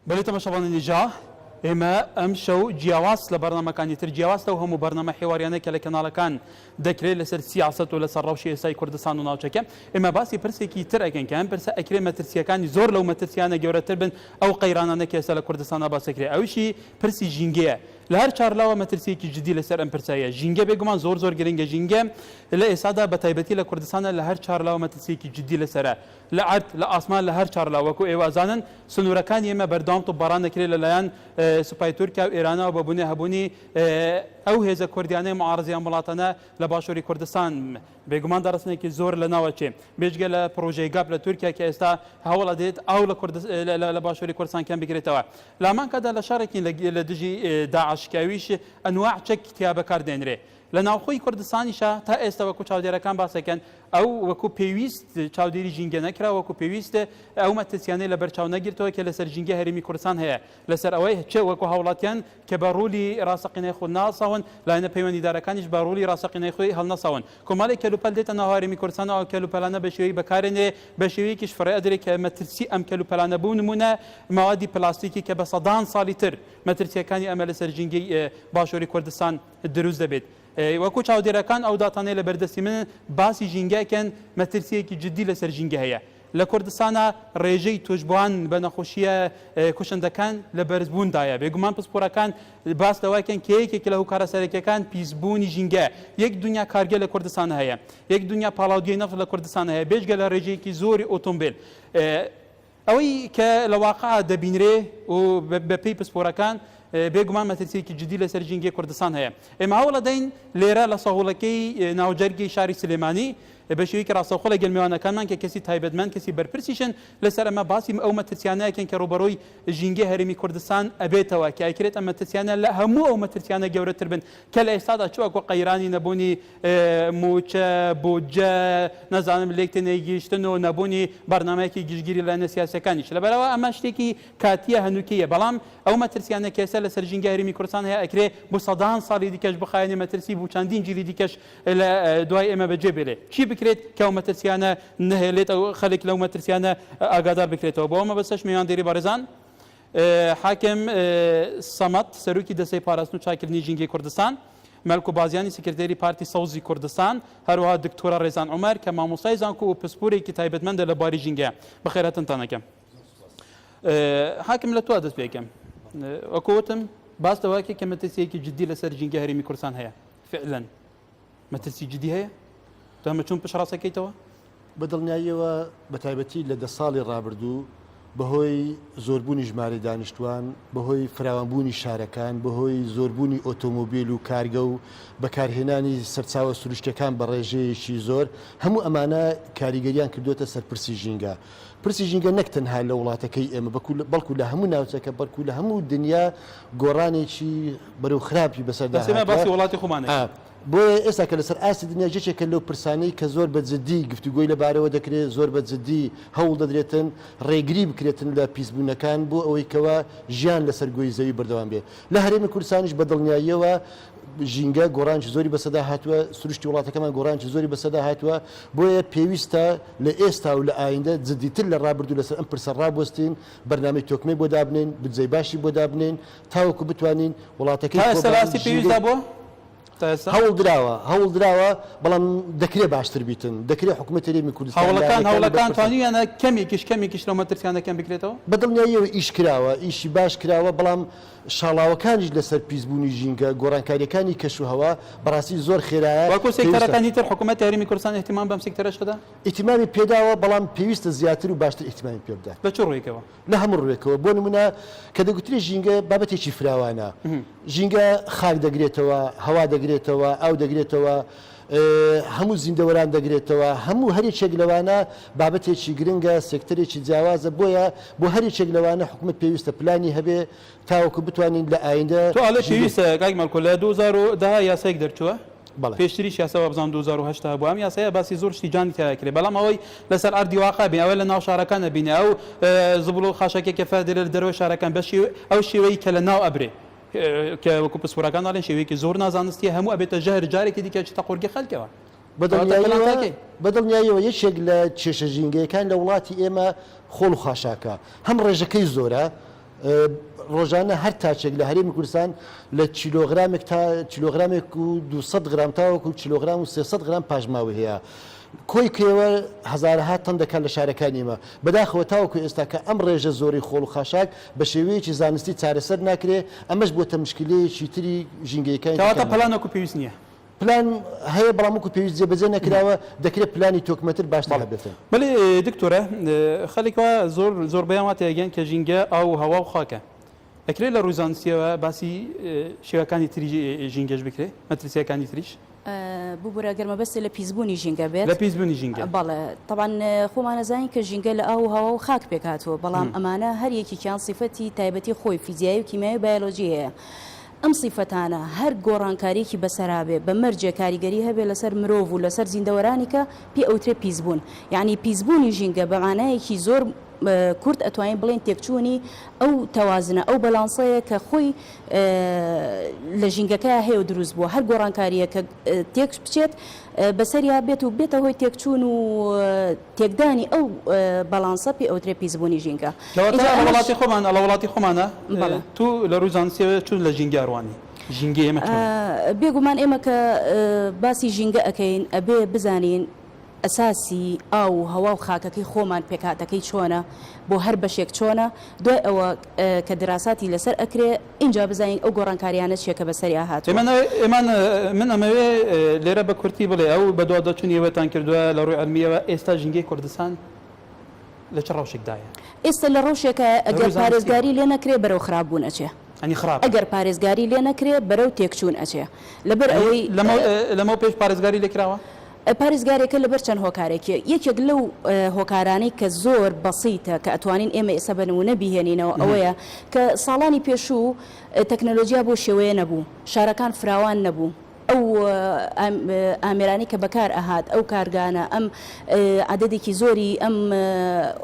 بەلی تەماشاوانانی هێژا، ئێمە ئەمشەو جیاواز لە بەرنامەکانی تر، جیاواز لەو هەموو بەرنامە حیواریانە کە لە کەناڵەکان دەکرێت لەسەر سیاسەت و لەسەر ڕەوشی ئێستای کوردستان و ناوچەکە، ئێمە باسی پرسێکی تر ئەکەین کە ئەم پرسە ئەکرێ مەترسییەکانی زۆر لەو مەترسیانە گەورەتر بن ئەو قەیرانانە کە ئێستا لە کوردستاندا باس ئەکرێ، ئەویشی پرسی ژینگەیە. لە هەر چارلاوە مەترسییەکی جدی لەسەر ئەم پرسە هەیە. ژینگە بێگومان زۆر زۆر گرنگە، ژینگە لە ئێستادا بە تایبەتی لە کوردستاندا لە هەر چارلاوە مەترسییەکی جدی لەسەرە. لە عەرد، لە ئاسمان، لە هەر چارلا، وەکو ئێوە ئەزانن سنوورەکانی ئێمە بەردەوام تۆپباران دەکرێت لە لایەن سوپای تورکیا و ئێرانەوە بە بونەی هەبوونی ئەو هێزە کوردیانەی معارزی ئەم وڵاتانە لە باشووری کوردستان. بێگومان دەڕسنێکی زۆر لە ناو ئەچێ. بێجگە لە پڕۆژەی گاپ لە تورکیا کە ئێستا هەوڵ ئەدرێت ئاو لە لە باشووری کوردستان کەم بکرێتەوە. لە هەمان کاتدا لە شەڕێکین لە دژی داعش کە ئەویش ئەنواع چەک تیا بەکار دێنرێ. لە ناوخۆی کوردستانیشا تا ئێستا وەکو چاودێرەکان باس دەکەن ئەو وەکو پێویست چاودێری ژینگە نەکرا، وەکو پێویست ئەو مەترسیانەی لەبەرچاو نەگرتەوە کە لەسەر ژینگەی هەرێمی کوردستان هەیە، لەسەر ئەوەی چ وەکو هاوڵاتیان کە بە ڕۆلی ڕاستەقینەی خۆ ناساون، لایەنە پەیوەندیدارەکانیش بە ڕۆلی ڕاستەقینەی خۆی هەڵنەساون. کۆمەڵێک کەلوپەل دێتە ناو هەرێمی کوردستان و ئەو کەلوپەلانە بە شێوەی بەکارێنرێ، بە شێوەیەکیش فڕێ ئەدرێ کە مەترسی ئەم کەلوپەلانە بۆ نموونە مەوادی پلاستیکی کە بە سەدان ساڵی تر مەترسییەکانی ئەمە لەسەر ژینگەی باشووری کوردستان دروست دەبێت. وەکو چاودێرەکان ئەو داتانەی لە بەردەستی منن باسی ژینگە ئەکەن مەترسییەکی جددی لەسەر ژینگە هەیە. لە کوردستانا ڕێژەی توشبوان بە نەخۆشییە کوشندەکان لە بەرزبووندایە. بێگومان پسپۆرەکان باس لەوە ئەکەن کە یەکێک لە هۆکارە سەرەکییەکان پیسبوونی ژینگەیە. یەک دونیا کارگە لە کوردستان هەیە. یەک دونیا پاڵاوگەی نەفت لە کوردستان هەیە. بێجگە لە ڕێژەیەکی زۆری ئۆتۆمبێل. ئەوەی کە لە واقع دەبینرێ و بە پێی پسپۆرەکان بێگومان مەترسییەکی جدی لەسەر ژینگەی کوردستان هەیە. ئێمە هەوڵەدەین لێرە لە سەهۆڵەکەی ناوجەرگی شاری سلێمانی بە شێوەیەکی ڕاستەوخۆ لەگەل میوانەکانمان کە کەسی تایبەتمەند، کەسی بەرپرسیشن لەسەر ئەمە باسی ئەو مەترسیانە ئەکەین کە ڕووبەڕووی ژینگەی هەرێمی کوردستان ئەبێتەوە کە ئەکرێت ئەم مەترسیانە لە هەموو ئەو مەترسیانە گەورەتر بن کە لە ئێستادا چ وەکو قەیرانی نەبوونی مووچە، بودجە، نازانم لێک تێنەگەیشتن و نەبوونی بەرنامەیەکی گشتگیری لایەنە سیاسیەکانیش. لەبەرئەوە ئەمە شتێکی کاتییە، هەنووکەیە، بەڵام ئەو مەترسیانە کە ئێستا لەسەر ژینگەی هەرێمی کوردستان هەیە ئەکرێ بۆ سەدان ساڵی دیکەش بخایەنێ مەترسی بۆ چەندین جیلی دیکەش لە دوای ئێمە بەجێ بێلێ. چی بکرێت کە ئەو مەترسیانە نەهێلێت ئەو خەلک لەو مەترسیانە ئاگادار بکرێتەوە؟ بۆ ئەو مەبەستەش میوانداری بەڕێزان حاکم سەمەد سەرۆکی دەستەی پاراستن و چاککردنی ژینگەی کوردستان، مەلکۆ بازیانی سکرتێری پارتی سەوزی کوردستان، هەروەها دکتۆرە ڕێزان عومەر کە مامۆستای زانکۆ و پسپۆرێکی تایبەتمەندە لە بواری ژینگە. بەخێرهاتنتان ئەکەم. حاکم لە تۆ دەست پێکەم. وەکو وتم باس لەوە کە مەترسییەکی جدی لەسەر ژینگەی هەرێمی کوردستان هەیە. فعلا مەترسی جدی هەیە؟ تۆ ئەمە چۆن پشتڕاست ئەکەیتەوە؟ بە دڵنیاییەوە بە تایبەتی لە دە ساڵی ڕابردوو بەهۆی زۆربوونی ژمارەی دانیشتوان، بەهۆی فراوانبوونی شارەکان، بەهۆی زۆربوونی ئۆتۆمۆبیل و کارگە و بەکارهێنانی سەرچاوە سروشتیەکان بە ڕێژەیەکی زۆر، هەموو ئەمانە کاریگەریان کردووەتە سەر پرسی ژینگە. پرسی ژینگە نەک تەنها لە وڵاتەکەی ئێمە بەڵکو لە هەموو ناوچەکە بەڵکو لە هەموو دنیا گۆڕانێکی بەرەو خراپی بەسەردا بەس ئێمە باسی وڵاتی خۆمان ئەکەین. بۆیە ئێستا کە لەسەر ئاستی دنیاش یەکێکە لەو پرسانەی کە زۆر بە جدی گفتوگۆی لەبارەوە دەکرێت، زۆر بە جدی هەوڵ دەدرێتن ڕێگری بکرێتن لە پیسبوونەکان بۆ ئەوەی کەوا ژیان لەسەر گۆی زەوی بەردەوام بێت. لە هەرێمی کوردستانیش بە دڵنیاییەوە ژینگە گۆڕانێکی زۆری بەسەردا هاتووە، سروشتی وڵاتەکەمان گۆڕانێکی زۆری بەسەردا هاتووە، بۆیە پێویستە لە ئێستا و لە ئایندە جدیتر لە ڕابردوو لەسەر ئەم پرسە ڕابوەستین، بەرنامەی تۆکمەی بۆ دابنێین، بودجەی باشی بۆ دابنێین تاوەکو بتوانین وڵاتەکەی تا ئێستا خۆمان لە ئاستی ژینگەی پێویستدا بووە؟ تا ئێستا؟ هەوڵ دراوە، هەوڵ دراوە، بەڵام دەکرێ باشتر بیتن، دەکرێ حکومەتی هەرێمی کوردستان، هەوڵەکان لایەنەکانی هەوڵەکان بەرپرس. توانیویانە کەمێکیش کەمێکیش لەو مەترسیانە کەم بکرێتەوە؟ بە دڵنیاییەوە ئیش کراوە، ئیشی باش کراوە، بەڵام شاڵاوەکانیش لەسەر پیسبوونی ژینگە، گۆڕانکارییەکانی کەشوهەوا بەڕاستی زۆر خێرایە، وەکو پێویستە. سێکتەرەکانی تر حکومەتی هەرێمی کوردستان ئیهتیمام بەم سێکتەرەش ئەدا؟ ئیهتیمامی پێداوە، بەڵام پێویستە زیاتر و باشتر ئیهتیمامی پێبدات. لە چ ڕوویەکەوە؟ لە هەموو ڕووێکەوە، بۆ نموونە کە دەگوترێ ژینگە بابەتێکی فراوانە، ژینگە خاک دەگرێتەوە، هەوا دەگرێتەوە، ئاو دەگرێتەوە، هەموو زیندەوەران دەگرێتەوە، هەموو هەر یەکێک لەوانە بابەتێکی گرنگە، سێکتەرێکی جیاوازە، بۆیە بۆ هەر یەکێک لەوانە حکومەت پێویستە پلانی هەبێ تاوەکو بتوانین لە ئایندە تۆ ئەڵێ ژینگەی. پێویستە کاک مەلکۆ لە 2010 یاسایەک دەرچووە بەڵێ. پێشتریش یاسا وابزانم 2008 هەبوو ئەم یاسایە باسی زۆر شتی جوانی تیا ئەکرێ بەڵام ئەوەی لەسەر ئەردی واقع بین ئەوەی لە ناو شارەکان ئەبینێ ئەو زبڵ و خاشاکێک کە فەردرێ لە دەرەوەی شارەکان بە شێوەی ئەو شێوەی کە لە ناو ئەبرێ کە وەکو پسپۆرەکان ئەڵێن شێوەیەکی زۆر نازانستیە هەموو ئەبێتە ژەهر جارێکی دیکە ئەچێتە قورگی خەلکەوە کەواتە پلان بەدڵنیاییەوە تاکەی. بەدڵنیاییەوە یەکێک لە کێشە ژینگەیەکان لە وڵاتی ئێمە خۆڵ و خاشاکە هەم ڕێژەکەی زۆرە. ڕۆژانە هەر تاکێک لە هەرێمی کوردستان لە کیلۆغرامێک تا کیلۆغرامێک و 200 غرام تاوەکو کیلۆغرام و 300 غرام پاشماوەی هەیە. کۆی کەیەوە هەزارەها تەن دەکات لە شارەکانی ئێمە. بەداخەوە تاوەکو ئێستا کە ئەم ڕێژە زۆرەی خۆڵ و خاشاک بە شێوەیەکی زانستی چارەسەر ناکرێ، ئەمەش بووەتە مشکلەیەکی تری ژینگەیەکانی کەواتە تەکانمان. پلان وەکو پێویست نییە. پلان هەیە بەڵام وەکو پێویست جێبەجێ نەکراوە، دەکرێت پلانی تۆکمەتر باشتر بەڵێ هەبێتن. بەڵێ دکتۆرە خەلک وا زۆر زۆربەیان وا تێگەن کە ژینگە ئاو و هەوا و خاکە ئەکرێ لە ڕووی زانستیەوە باسی شێوەکانی تری ژینگەش بکرێ مەترسیەکانی تریش؟ ببورە گەر مەبەستت لە پیسبوونی ژینگە بێت. لە پیسبوونی ژینگە. بەڵێ تەبعەن خۆمان ئەزانین کە ژینگە لە ئاو و هەوا و خاک پێک هاتووە بەڵام ئەمانە هەر یەکێکیان سیفەتی تایبەتی خۆی فیزیایی و کیمیایی و بایۆلۆجی هەیە ئەم سیفەتانە هەر گۆڕانکاریەکی بەسەرا بێ بە مەرجێ کاریگەری هەبێ لەسەر مرۆڤ و لەسەر زیندەوەرانی کە پێ ئەوترێ پیسبوون یەعنی پیسبوونی ژینگە بە مانایەکی زۆر کورت ئەتوانین بڵێین تێکچوونی ئەو تەوازنە ئەو بەلانسەیە کە خۆی لە ژینگەکەیا هەیە و دروست بووە هەر گۆڕانکارییەک کە تێک بچێت بەسەریا بێت و بێتە هۆی تێکچوون و تێکدانی ئەو بەڵانسە پێ ئەوترێ پیسبوونی ژینگە. کەواتە لە وڵاتی خۆمان لە وڵاتی خۆمانە تو لە ڕووی زانستیەوە چون لە ژینگە ئەڕوانی؟ ژینگەی ئێمە چۆنە؟ بێگومان ئێمە کە باسی ژینگە ئەکەین ئەبێ بزانین ئەساسی ئاو و هەوا و خاکەکەی خۆمان پێکهاتەکەی چۆنە، بۆ هەر بەشێک چۆنە، دوای ئەوە کە دراساتی لەسەر ئەکرێ ئینجا بزانین ئەو گۆڕانکاریانە چیە کە بەسەریا هاتووە. ئێمە من ئەمەوێ لێرە بە کورتی بڵێ ئەو بەدواداچوونی ئێوەتان کردووە لە ڕووی عیلمییەوە ئێستا ژینگەی کوردستان لە چ ڕەوشێکدایە؟ ئێستا لە ڕەوشێکایە ئەگەر پارێزگاری لێ نەکرێ بەرەو خراپ بوون ئەچێ. یانی خراپە. ئەگەر پارێزگاری لێ نەکرێ بەرەو تێکچوون ئەچێ. لەبەر ئەوەی. لەمەو پێش پارێزگاری لێ کراوە؟ پارێزگارێکە لەبەر چەند هۆکارێک، یەکێک لەو هۆکارانەی کە زۆر بەسیتە کە ئەتوانین ئێمە ئێستا بە نموونە بیهێنینەوە ئەوەیە کە ساڵانی پێشوو تەکنەلۆجیا بەو شێوەیە نەبوو، شارەکان فراوان نەبوو، ئەو ئامێرانەی کە بەکار ئەهات، ئەو کارگانە، ئەم عەدەدێکی زۆری ئەم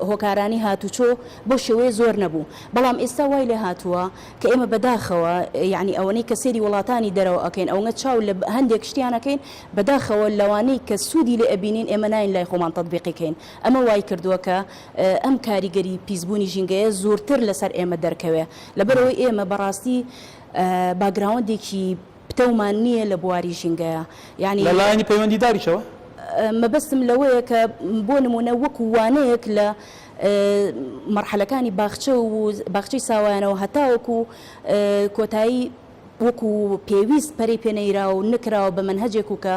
هۆکارانەی هاتوچۆ بەو شێوەیە زۆر نەبوو، بەڵام ئێستا وای لێهاتووە کە ئێمە بەداخەوە یەعنی ئەوەنەی کە سەیری وڵاتانی دەرەوە ئەکەین ئەوەنە چاو لە هەندێک شتیان ئەکەین بەداخەوە لەوانەی کە سوودی لێ ئەبینین ئێمە ناین لای خۆمان تەتبیقی کەین ئەمە وای کردووە کە ئەم کاریگەری پیسبوونی ژینگەیە زۆرتر لەسەر ئێمە دەرکەوێ لەبەرئەوەی ئێمە بەڕاستی باگراوەندێکی پتەومان نییە لە بواری ژینگەیا یانی لە لایەنی پەیوەندیداریشەوە؟ مەبەستم لەوەیە کە بۆ نموونە وەکو وانەیەک لە مەرحەلەکانی باخچە و باخچەی ساوایانەوە هەتاوەکو کۆتایی وەکو پێویست پەرەی پێ نەیراوە و نەکراوە بە مەنهەجێک و کە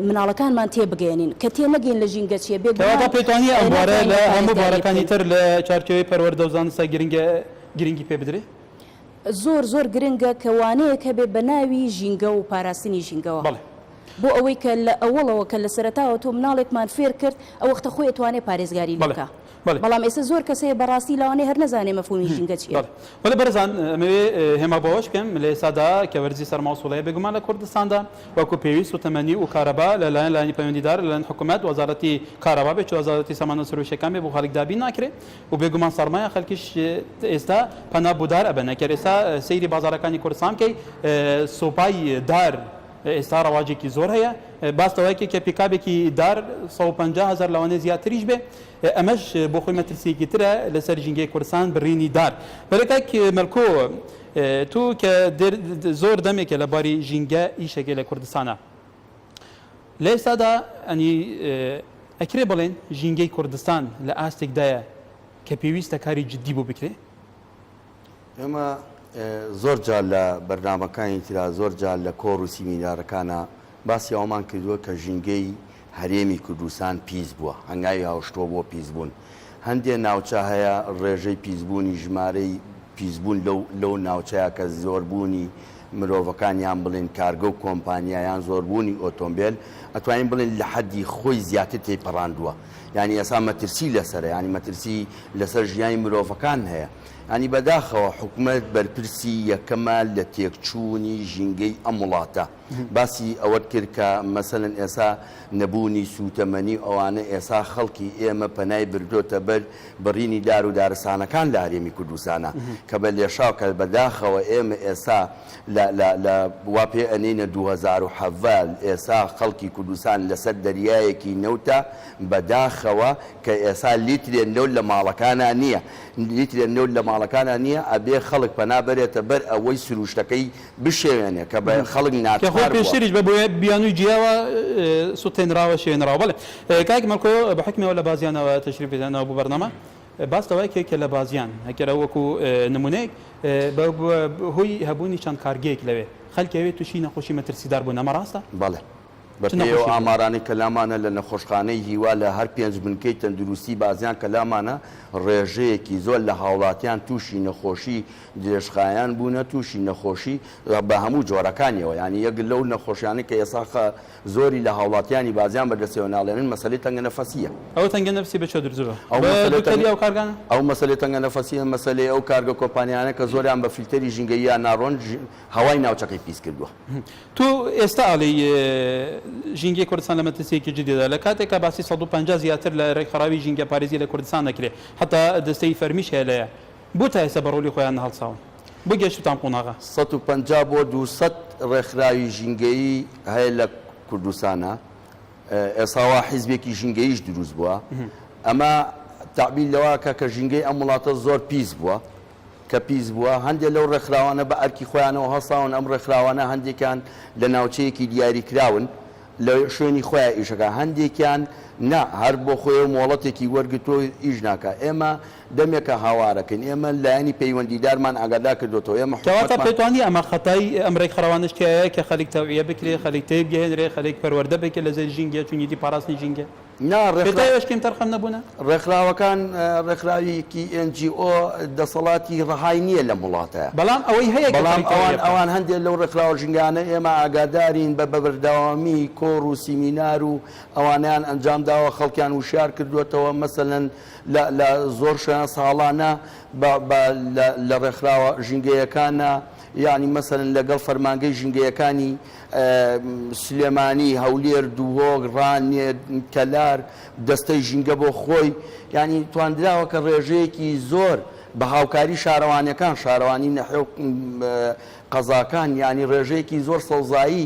مناڵەکانمان تێبگەیەنین کە تێنەگەین لە ژینگە چیە بێگومان کەواتە پێتوانیە ئەم بوارە ناتوانین لە هەموو پارێزگاری بوارەکانی بکەین. تر لە چوارچێوەی پەروەردە و زانستە گرنگە گرنگی پێ بدرێ؟ زۆر زۆر گرنگە کە وانەیەک هەبێ بە ناوی ژینگە و پاراستنی ژینگەوە بەڵێ. بۆ ئەوەی کە لە ئەوەڵەوە کە لە سەرەتاوە تۆ مناڵێکمان فێر کرد ئەوەختە خۆی ئەتوانێ پارێزگاری لێ بەڵێ. بکا. بەڵێ. بەڵام ئێستا زۆر کەس هەیە بەڕاستی لەوانەیە هەر نەزانێ مەفهومی ژینگە چییە. بەڵێ بەڵێ بەڕێزان ئەمەوێ هێما بۆ ئەوەش بکەم لە ئێستادا کە وەرزی سەرما و سوڵەیە بێگومان لە کوردستاندا وەکو پێویست سوتەمەنی و کارەبا لە لایەن لایەنی پەیوەندیدار لە لایەن حکومەت وەزارەتی کارەبا بێ چ وەزارەتی سامانە سروشتیەکان بێ بۆ خەڵک دابین ناکرێ و بێگومان سەرمایە خەلکیش ئێستا پەنا بۆ دار ئەبەن ئەگەر ئێستا سەیری بازارەکانی کوردستان بکەی سۆپای دار ئێستا ڕەواجێکی زۆر هەیە باس لەوەیە کە پیکابێکی دار 150 هەزار لەوانەیە زیاتریش بێ ئەمەش بۆ خۆی مەترسیەکی ترە لەسەر ژینگەی کوردستان بڕینی دار بەرێ کاک مەلکۆ تۆ کە زۆر دەمێکە لە باری ژینگە ئیشەکەی لە کوردستانە لە ئێستادا ئەنی ئەکرێ بڵێن ژینگەی کوردستان لە ئاستێکدایە کە پێویستە کاری جدی بۆ بکرێ؟ ئێمە زۆر جار لە بەرنامەکانی ترا زۆر جار لە کۆڕ و سیمینارەکانا باسی ئەوەمان کردووە کە ژینگەی هەرێمی کوردستان پیس بووە، هەنگاوی هاوشتووە بۆ پیسبوون. هەندێ ناوچە هەیە ڕێژەی پیسبوونی ژمارەی پیسبوون لەو لەو ناوچەیە کە زۆربوونی مرۆڤەکان یان بڵێین کارگە و کۆمپانیا یان زۆربوونی ئۆتۆمبێل ئەتوانین بڵێین لە حەدی خۆی زیاتر تێی پەڕاندووە یانی ئێستا مەترسی لەسەرە یانی مەترسی لەسەر ژیانی مرۆڤەکان هەیە یانی بەداخەوە حکومەت بەرپرسی یەکەمە لە تێکچوونی ژینگەی ئەم وڵاتە. باسی ئەوەت کرد کە مەسەلەن ئێسا نەبوونی سووتەمەنی و ئەوانە ئێسا خەڵکی ئێمە پەنای بردۆتە بەر بڕینی دار و دارستانەکان لە هەرێمی کوردستانا کە بە لێشاو کە بە داخەوە ئێمە ئێسا لە لە لە وا پێ ئەنێینە 2017 ئێسا خەڵکی کوردستان لەسەر دەریایەکی نەوتە بە داخەوە. داخەوە کە ئێسا لیترێ نەوت لە ماڵەکانا نییە لیترێ نەوت لە ماڵەکانا نییە ئەبێ خەڵک پەنا بەرێتە بەر ئەوەی سروشتەکەی بشێوێنێ کە بە خەڵک کە خۆی ناچار بووە. پێشتریش بە بیانووی جیاوە سوتێنراوە شێوێنراوە. بەڵێ کاک مەلکۆ بە حوکمی ئەوە لە بازیانەوە تەشریفت هێناوە بۆ بەرنامە باس لەوە کرد کە لە بازیان هەکەرە وەکوو نموونەیەک بە هۆی هەبوونی چەند کارگەیەک لەوێ خەلکی ئەوێ تووشی نەخۆشی مەترسیدار بوون ئەمە ڕاستە؟ بەڵێ. بە چ پێی ئەو نەخۆشیەک بوو؟ ئامارانەی کە لامانە لە نەخۆشخانەی هیوا لە هەر پێنج بنکەی تەندروستی بازیان کە لامانە ڕێژەیەکی زۆر لە هاوڵاتیان تووشی نەخۆشی درێژخایەن بوونە تووشی نەخۆشی بە هەموو جۆرەکانیەوە یانی یەک لەو نەخۆشیانەی کە ئێستا زۆری لە هاوڵاتیانی بازیان بە دەستەوە ناڵێنن مەسەلەی تەنگەنەفەسییە. ئەوە تەنگەنەفسی بە چۆ دروست بووە؟ ئەو بە مەسەلەی تەنگ دوکەلی ئەو کارگانە؟ ئەو مەسەلەی تەنگەنەفەسییە مەسەلەی ئەو کارگە کۆمپانیایانە کە زۆریان بە فلتەری ژینگەییا ناڕۆن هەوای ناوچەکەی پیس کردووە. تۆ ئێستا ئەڵێی ژینگەی کوردستان لە مەترسییەکی جدیدا لە کاتێکا باسی 150 زیاتر لە رێکخراوی ژینگەپارێزی لە کوردستان دەکرێ حەتا دەستەی فەرمیش هەیە لەیە بۆ تا ئێستا بە ڕۆلی خۆیان نەهەڵساون؟ بۆ گەیشتووتە ئەم قۆناغە؟ 150 بۆ 200 ڕێکخراوی ژینگەیی هەیە لە کوردستانا، ئێستا وا حیزبێکی ژینگەییش دروست بووە، ئەمە تەعبیر لەوە ئەکا کە ژینگەی ئەم وڵاتە زۆر پیس بووە، کە پیس بووە، هەندێ لەو ڕێکخراوانە بە ئەرکی خۆیانەوە هەڵساون، ئەم ڕێکخراوانە هەندێکیان لە ناوچەیەکی دیاریکراون، لە شوێنی خۆیان ئیش ئەکا، هەندێکیان نا هەر بۆ خۆی و مۆڵەتێکی وەرگرتووە و ئیش ناکا، ئێمە دەمێکە هاوارەکەین، ئێمە لایەنی پەیوەندیدارمان ئاگادار کردۆتەوە، ئێمە کەواتە حکومەتمان. پێت وانیە ئەمە خەتای ئەم رێکخراوانەش تیایە کە خەلک تەوعیە بکرێ، خەلک تێبگەهێنرێ، خەلک پەروەردە بکرێ لەسەر ژینگە، چونیەتی پاراستنی ژینگە؟ نا پێت ڕێکخرا. وایە ئەوێش کەمتەرخەم نەبوونە؟ ڕێکخراوەکان، ڕێکخراویکی NGO دەسەڵاتی ڕەهای نییە لەم وڵاتە. بەڵام ئەوەی هەیە کە بەڵام خەریکە ئەوان ئەوەیە بکات. ئەوان هەندێک لەو ڕێکخراوە ژینگانە ئێمە ئاگادارین بە بە بەردەوامی کۆڕ و سیمینار و ئەوانەیان ئەنجام داوە خەڵکیان وشیار کردووەتەوە مەسەلەن لە لە زۆر شوێن ساڵانە بە بە لە لە ڕێکخراوە ژینگەیەکانە یانی مەسەلەن لەگەڵ فەرمانگەی ژینگەیەکانی سلێمانی، هەولێر، دهۆک، ڕانیە، کەلار، دەستەی ژینگە بۆ خۆی، یانی تواندراوە کە ڕێژەیەکی زۆر بە هاوکاری شارەوانیەکان، شارەوانی نەحیە و قەزاکان، یانی ڕێژەیەکی زۆر سەوزایی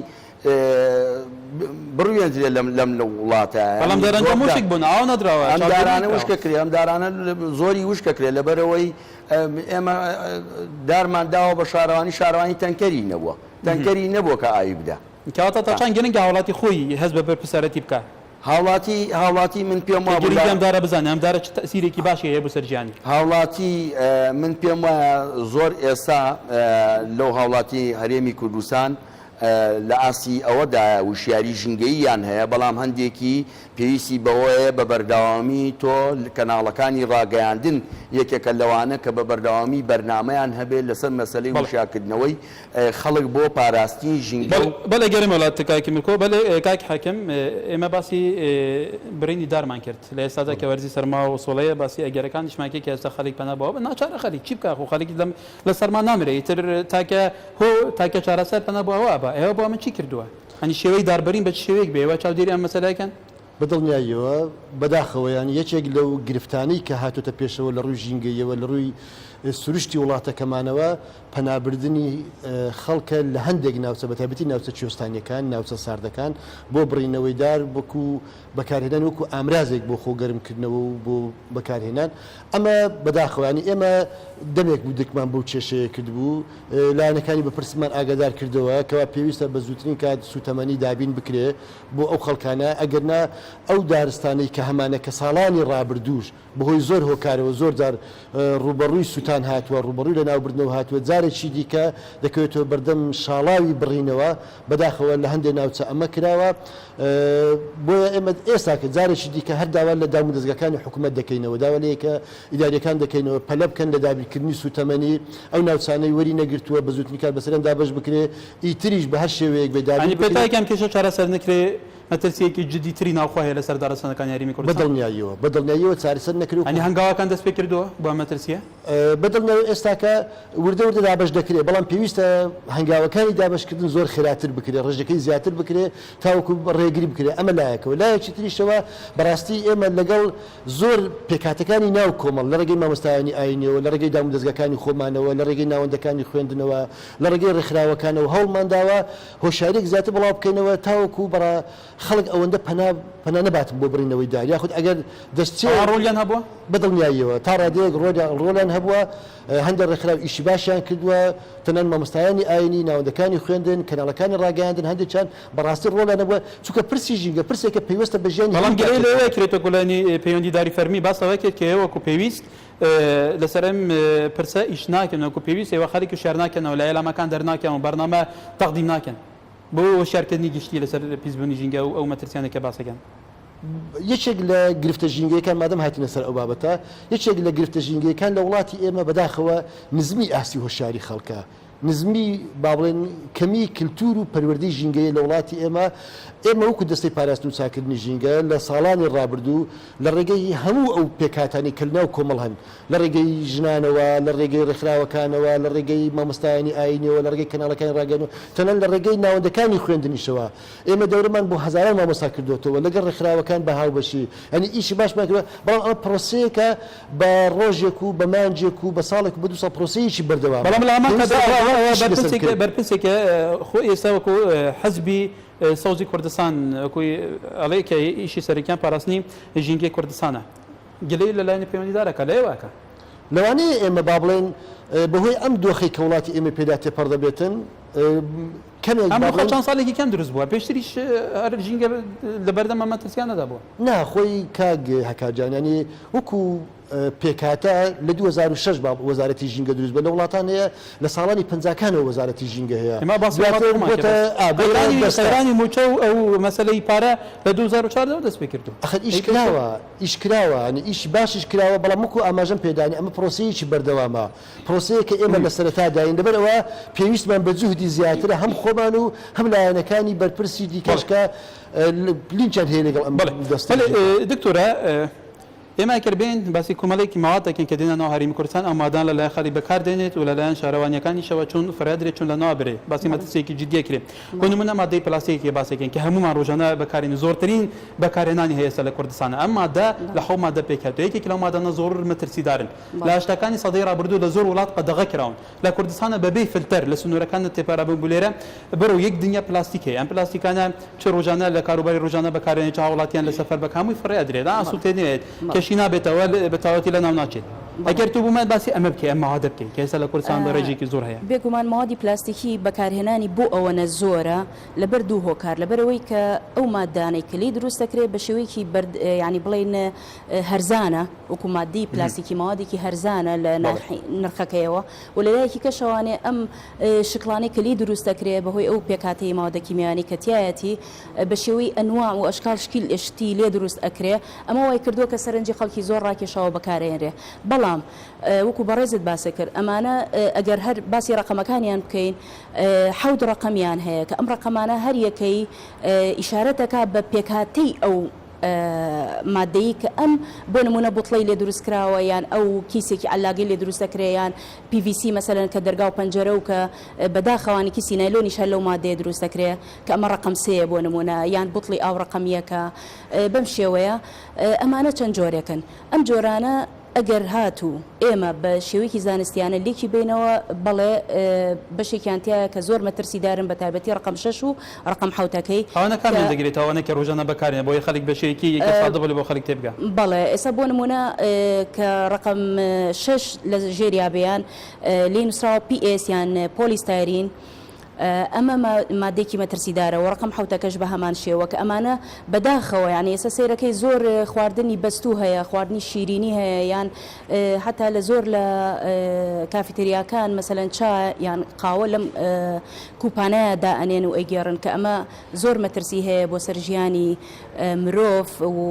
بڕوێندرێ لەم لەم وڵاتە. بەڵام یانی زۆر دەرەنجام دا وشک بوون، ئاو نەدراوە، ئەم چاودێری دارانە نەکراوە. وشکە کرێ، ئەم دارانە زۆری وشکە کرێ، لەبەرئەوەی ئێمە دارمان داوە بە شارەوانی، شارەوانی تەنکەری نەبووە، تەنکەری نەبووە کە ئاوی بدا. کەواتە تا چەند گرنگە هاوڵاتی خۆی هەست بە بەرپرسیارێتی بکا؟ هاوڵاتی هاوڵاتی من پێم کە وابوو لە. گرنگی ئەم دارە بزانێ، ئەم دارە چ تەئسیرێکی باشی هەیە بۆ سەر ژیانی. هاوڵاتی من پێم وایە زۆر ئێستا لەو هاوڵاتی هەرێمی کوردستان لە ئاستی ئەوەدایە وشیاری ژینگەییان هەیە، بەڵام هەندێکی پێویستی بەوەیە بە بەردەوامی تۆ کەناڵەکانی ڕاگەیاندن یەکێکە لەوانە کە بە بەردەوامی بەرنامەیان هەبێت لەسەر مەسەلەی وشیارکردنەوەی خەڵک بۆ پاراستنی ژینگە و. بەڵێ گەرم وەڵات کاک میرکۆ. بەلێ کاک حاکم ئێمە باسی بڕینی دارمان کرد لە ئێستادا کە وەرزی سەرما و سۆڵەیە باسی ئەگەرەکانیشمان کرد کە ئێستا خەلک پەنا بۆ ئەوە ناچارە خەلیک چی بکا خۆ خەلک لەم لە سەرما نامرێ ئیتر تاکە هۆ تاکە چارەسەر پەنا بۆ ئەوە ئەبا ئێوە بۆ ئەمە چی کردووە هەنی شێوەی داربرین بە چ شێوەیەک بێ ئێوە چاودێری ئەم مەسەلە ئەکەن؟ بە دڵنیاییەوە، بەداخەوە یان یەکێک لەو گرفتانەی کە هاتۆتە پێشەوە لە ڕووی ژینگەییەوە، لە ڕووی سروشتی وڵاتەکەمانەوە، پەنابردنی خەڵکە لە هەندێک ناوچە بەتایبەتی ناوچە کوێستانییەکان، ناوچە ساردەکان بۆ بڕینەوەی دار وەکوو بەکارهێنانی وەکوو ئامرازێک بۆ خۆ گەرمکردنەوە و بۆ بەکارهێنان. ئەمە بەداخەوە یانی ئێمە دەمێک بوو درکمان بەو کێشەیە کردبوو، لایەنەکانی بەپرسمان ئاگادار کردەوە کەوا پێویستە بە زووترین کات سووتەمەنی دابین بکرێ بۆ ئەو خەڵکانە، ئەگەرنا ئەو دارستانەی کە هەمانە کە ساڵانی ڕابردووش بەهۆی زۆر هۆکارەوە زۆر جار ڕووبەڕووی سووتان هاتووە، ڕووبەڕووی لەناوبردنەوە هاتووە، جارێکی دیکە دەکەوێتەوە بەردەم شاڵاوی بڕینەوە، بەداخەوە لە هەندێ ناوچە ئەمە کراوە، بۆیە ئێمە ئێستاکە جارێکی دیکە هەر داوا لە دامودەزگاکانی حکوومەت دەکەینەوە، داوا لە یەکە ئیدارییەکان دەکەینەوە پەلە بکەن لە دابینکردنی سووتەمەنی، ئەو ناوچانەی وەری نەگرتووە بە زووترین کات بەسەریان دابەش بکرێ، ئیتریش بە هەر شێوەیەک بێ دابین یانی بکرێ. پێتایە کە ئەم کێشە چارەسەر نەکرێ مەترسییەکی جددی تری ناوخۆ هەیە لەسەر دارستانەکانی هەرێمی بە کوردستان؟ دڵنیاییەوە، بە دڵنیاییەوە چارەسەر نەکرێ و. یانی هەنگاوەکان دەست پێ کردووە بۆ ئەم مەترسییە؟ بە دڵنیاییەوە ئێستاکە وردە وردە دابەش دەکرێ، بەڵام پێویستە هەنگاوەکانی دابەشکردن زۆر خێراتر بکرێ، ڕێژەکەی زیاتر بکرێ تاوەکو ڕێگری بکرێ، ئەمە لایەکەوە. لایەکی تریشەوە بەڕاستی ئێمە لەگەڵ زۆر پێکهاتەکانی ناو کۆمەڵ لە ڕێگەی مامۆستایانی ئایینیەوە، لە ڕێگەی دامودەزگاکانی خۆمانەوە، لە ڕێگەی ناوەندەکانی خوێندنەوە، لە ڕێگەی ڕێکخراوەکانەوە هەوڵمان داوە هۆشیارییەک زیاتر بڵاو بکەینەوە تاوەکو بەڕا. خەڵک ئەوەندە پەنا پەنا نەباتن بۆ بڕینەوەی دار یاخود ئەگەر دەستچێ ئەوان ڕۆلیان هەبووە؟ بە دڵنیاییەوە تا ڕادەیەک ڕۆلیان ڕۆڵیان هەبووە، هەندێک ڕێکخراو ئیشی باشیان کردووە، تەنانەت مامۆستایانی ئایینی، ناوەندەکانی خوێندن، کەناڵەکانی ڕاگەیاندن هەندێکیان بەڕاستی ڕۆڵیان هەبووە، چونکە پرسی ژینگە پرسێکە پەیوەستە بە ژیانی بەڵام هەموو گلەیی تاکێکەوە. لەوەیە کرێت وەکو لایەنی پەیوەندیداری فەرمی باس لەوە کرد کە ئێوە وەکو پێویست لەسەر ئەم پرسە ئیش ناکەن، وەکو پێویست ئێوە خەڵک هۆشیار ناکەنەوە، لە ئیعلامەکان دەرناکەن و بەرنامە تەقدیم ناکەن بۆ هۆشیارکردنی گشتی لەسەر پیسبوونی ژینگە و ئەو مەترسیانەی کە باس دەکەن. یەکێک لە گرفتە ژینگەیەکان مادەم هاتینە سەر ئەو بابەتە، یەکێک لە گرفتە ژینگەیەکان لە وڵاتی ئێمە بەداخەوە نزمی ئاستی هۆشیاری خەڵکە، نزمی با بڵێن کەمی کلتور و پەروەردەی ژینگەیە لە وڵاتی ئێمە، ئێمە وەکو دەستەی پاراستن و چاککردنی ژینگە لە ساڵانی ڕابردوو لە ڕێگەی هەموو ئەو پێکهاتانەی کە لەناو کۆمەڵ هەن لە ڕێگەی ژنانەوە، لە ڕێگەی ڕێکخراوەکانەوە، لە ڕێگەی مامۆستایانی ئایینیەوە، لە ڕێگەی کەناڵەکانی ڕاگەیاندنەوە، تەنانەت لە ڕێگەی ناوەندەکانی خوێندنیشەوە ئێمە دەورەمان بۆ هەزاران مامۆستا کردۆتەوە لەگەڵ ڕێکخراوەکان بە هاوبەشی یانی ئیشی باشمان کردوە بەڵام ئەمە پرۆسەیەکە بە ڕۆژێک و بە مانگێک و بە ساڵێک و بە دوو ساڵ پرۆسەیەکی بەردەوامە بەڵام لە هەمان پێویستە کاتدا ئەوە بەردەوام ئەوە ئیشی لەسەر بەرپرسێک بکرێت. بەرپرسێکە خۆ ئێستا وەکو حزبی سەوزی کوردستان وەکو ئەڵێ کە ئیشی سەرەکیان پاراستنی ژینگەی کوردستانە گلەیی لە لایەنی پەیوەندیدار ئەکا لە ئێوە ئەکا. لەوانەیە ئێمە با بڵێین بەهۆی ئەم دۆخەی کە وڵاتی ئێمەی پێدا تێپەڕ دەبێتن کەمێک ئەم با دۆخە بڵێین. چەند ساڵێکی کەم دروست بووە، پێشتریش هەر ژینگە لەبەردەم ئەم مەترسیانەدا بووە. نا خۆی کاک هەکار جان یانی وەکو پێکهاتە لە 2006 با وەزارەتی ژینگە دروست بووە لە وڵاتان هەیە لە ساڵانی پەنجاکانەوە وەزارەتی ژینگە هەیە ئێمە باسی وڵاتی دواتر خۆمان بۆتە کرد ئا بۆتە قەیرانی دەستە. قەیرانی مووچە و ئەو مەسەلەی پارە لە 2014 ەوە دەست پێ کردووە. ئەخر ئیش ئەی پێشتر کراوە ئیش کراوە یانی ئیشی باشیش کراوە بەڵام وەکو ئاماژەم پێدانی ئەمە پرۆسەیەکی بەردەوامە پرۆسەیەکە ئێمە لە سەرەتاداین لەبەر ئەوە پێویستمان بە جوهدی زیاترە هەم خۆمان و هەم لایەنەکانی بەرپرسی دیکەش کە لینکیان هەیە لەگەڵ ئەم بەڵێ دەستەی بەڵێ ژینگە. دکتۆرە ئێمە ئەگەر بێین باسی کۆمەڵێک مەواد دەکەین کە دێنە ناو هەرێمی کوردستان ئەو مادانە لە لایەن خەڵک بەکار دێنێت و لە لایەن شارەوانییەکانیشەوە چۆن فڕێدرێت چۆن لە ناو برێ باسی مەترسییەکی جددیە کرێ بۆ نموونە مادەی پلاستیکی باس دەکەین کە هەموومان ڕۆژانە بەکارین زۆرترین بەکارهێنانی هەیە ئێستا لە کوردستان ئەم مادە لە حەو مادە پێکهاتووە یەکێک لەو مادانە زۆر مەترسیدارن لە هەشتاکانی سەدەی ڕابردوو لە زۆر وڵات قەدەغە کراون. لە کوردستانە بە بێ فلتەر لە سنوورەکانە تێپەرابوون بۆ لێرە بڕۆ یەک دنیا پلاستیک هەیە ئەم پلاستیکانە چ ڕۆژانە لە کاروباری ڕۆژانە بەکارێنێ چ هاوڵاتیان لە سەفەر بەک هەمووی فڕێ ئەدرێت ئاسووتێنێت کەشی نابێتەوە بە تەواوەتی لە ناو ناچێت ئەگەر تۆ بۆمان باسی ئەمە بکەی ئەم مەوادە بکەی کە ئێستا لە کوردستان بە ڕێژەیەکی زۆر هەیە. بێگومان مەوادی پلاستیکی بەکارهێنانی بۆ ئەوەنە زۆرە لەبەر دوو هۆکار لەبەرئەوەی کە ئەو ماددانەی کە لێی دروست دەکرێت بە شێوەیەکی بەرد یانی بڵێین هەرزانە وەکو ماددی پلاستیکی مەوادێکی هەرزانە لە نرخەکەیەوە و لە لایەکی کەشەوانێ ئەم شکڵانەی کە لێی دروست دەکرێ بەهۆی ئەو پێکهاتەی مەوادە کیمیایانەی کە تیایەتی بە شێوەی ئەنواع و ئەشکال شکیل شتی لێ دروست ئەکرێ ئەمە وای کردووە کە سەرنجی خەڵکی زۆر ڕاکێشاوە بەکارئەهێنرێ بەڵام وەکو بەڕێزت باست کرد ئەمانە ئەگەر هەر باسی ڕەقەمەکانیان بکەین حەوت ڕەقەمیان هەیە کە ئەم ڕەقەمانە هەر یەکەی ئیشارەت ئەکا بە پێکهاتەی ئەو مادەیی کە ئەم بۆ نموونە بوتڵەی لێ دروست کراوە یان ئەو کیسێکی عەلاگەی لێ دروست دەکرێ یان PVC مەسەلەن کە دەرگا و پەنجەرە و کە بەداخەوانی کیسی نایلۆنیش هەر لەو مادەیە دروست دەکرێ کە ئەمە ڕەقەم سێیە بۆ نموونە یان بوتڵی ئاو ڕەقەم یەکە بەم شێوەیە ئەمانە چەند جۆرێکن ئەم جۆرانە ئەگەر هاتوو ئێمە بە شێوەیەکی زانستیانە لێکی بەینەوە، بەڵێ بەشێکیان تیایە کە زۆر مەترسیدارن بە تایبەتی ڕەقەم شەش و ڕەقەم حەوتەکەی ئەوانە کە. کامیان دەگرێتەوە ئەوانەی کە ڕۆژانە بەکارێن بۆیە خەلک بە شێوەیەکی یەکە سادە بۆ خەلک تێبگا. بەڵێ ئێستا بۆ نموونە کە ڕەقەم شەش لە ژێریا بێ یان لێی نووسراوە PS یان polystyrene، ئەمە مادەیەکی مەترسیدارە و ڕەقەم حەوتەکەش بە هەمان شێوە کە ئەمانە بەداخەوە یانی ئێستا سەیرەکەی زۆر خواردنی بەستوو هەیە خواردنی شیرینی هەیە یان حتا لە زۆر لە کافیتریاکان مەسەلەن چا یان قاوە لەم کوپانەیە دائەنێن و ئەیگێڕن کە ئەمە زۆر مەترسی هەیە بۆ سەر ژیانی مرۆڤ و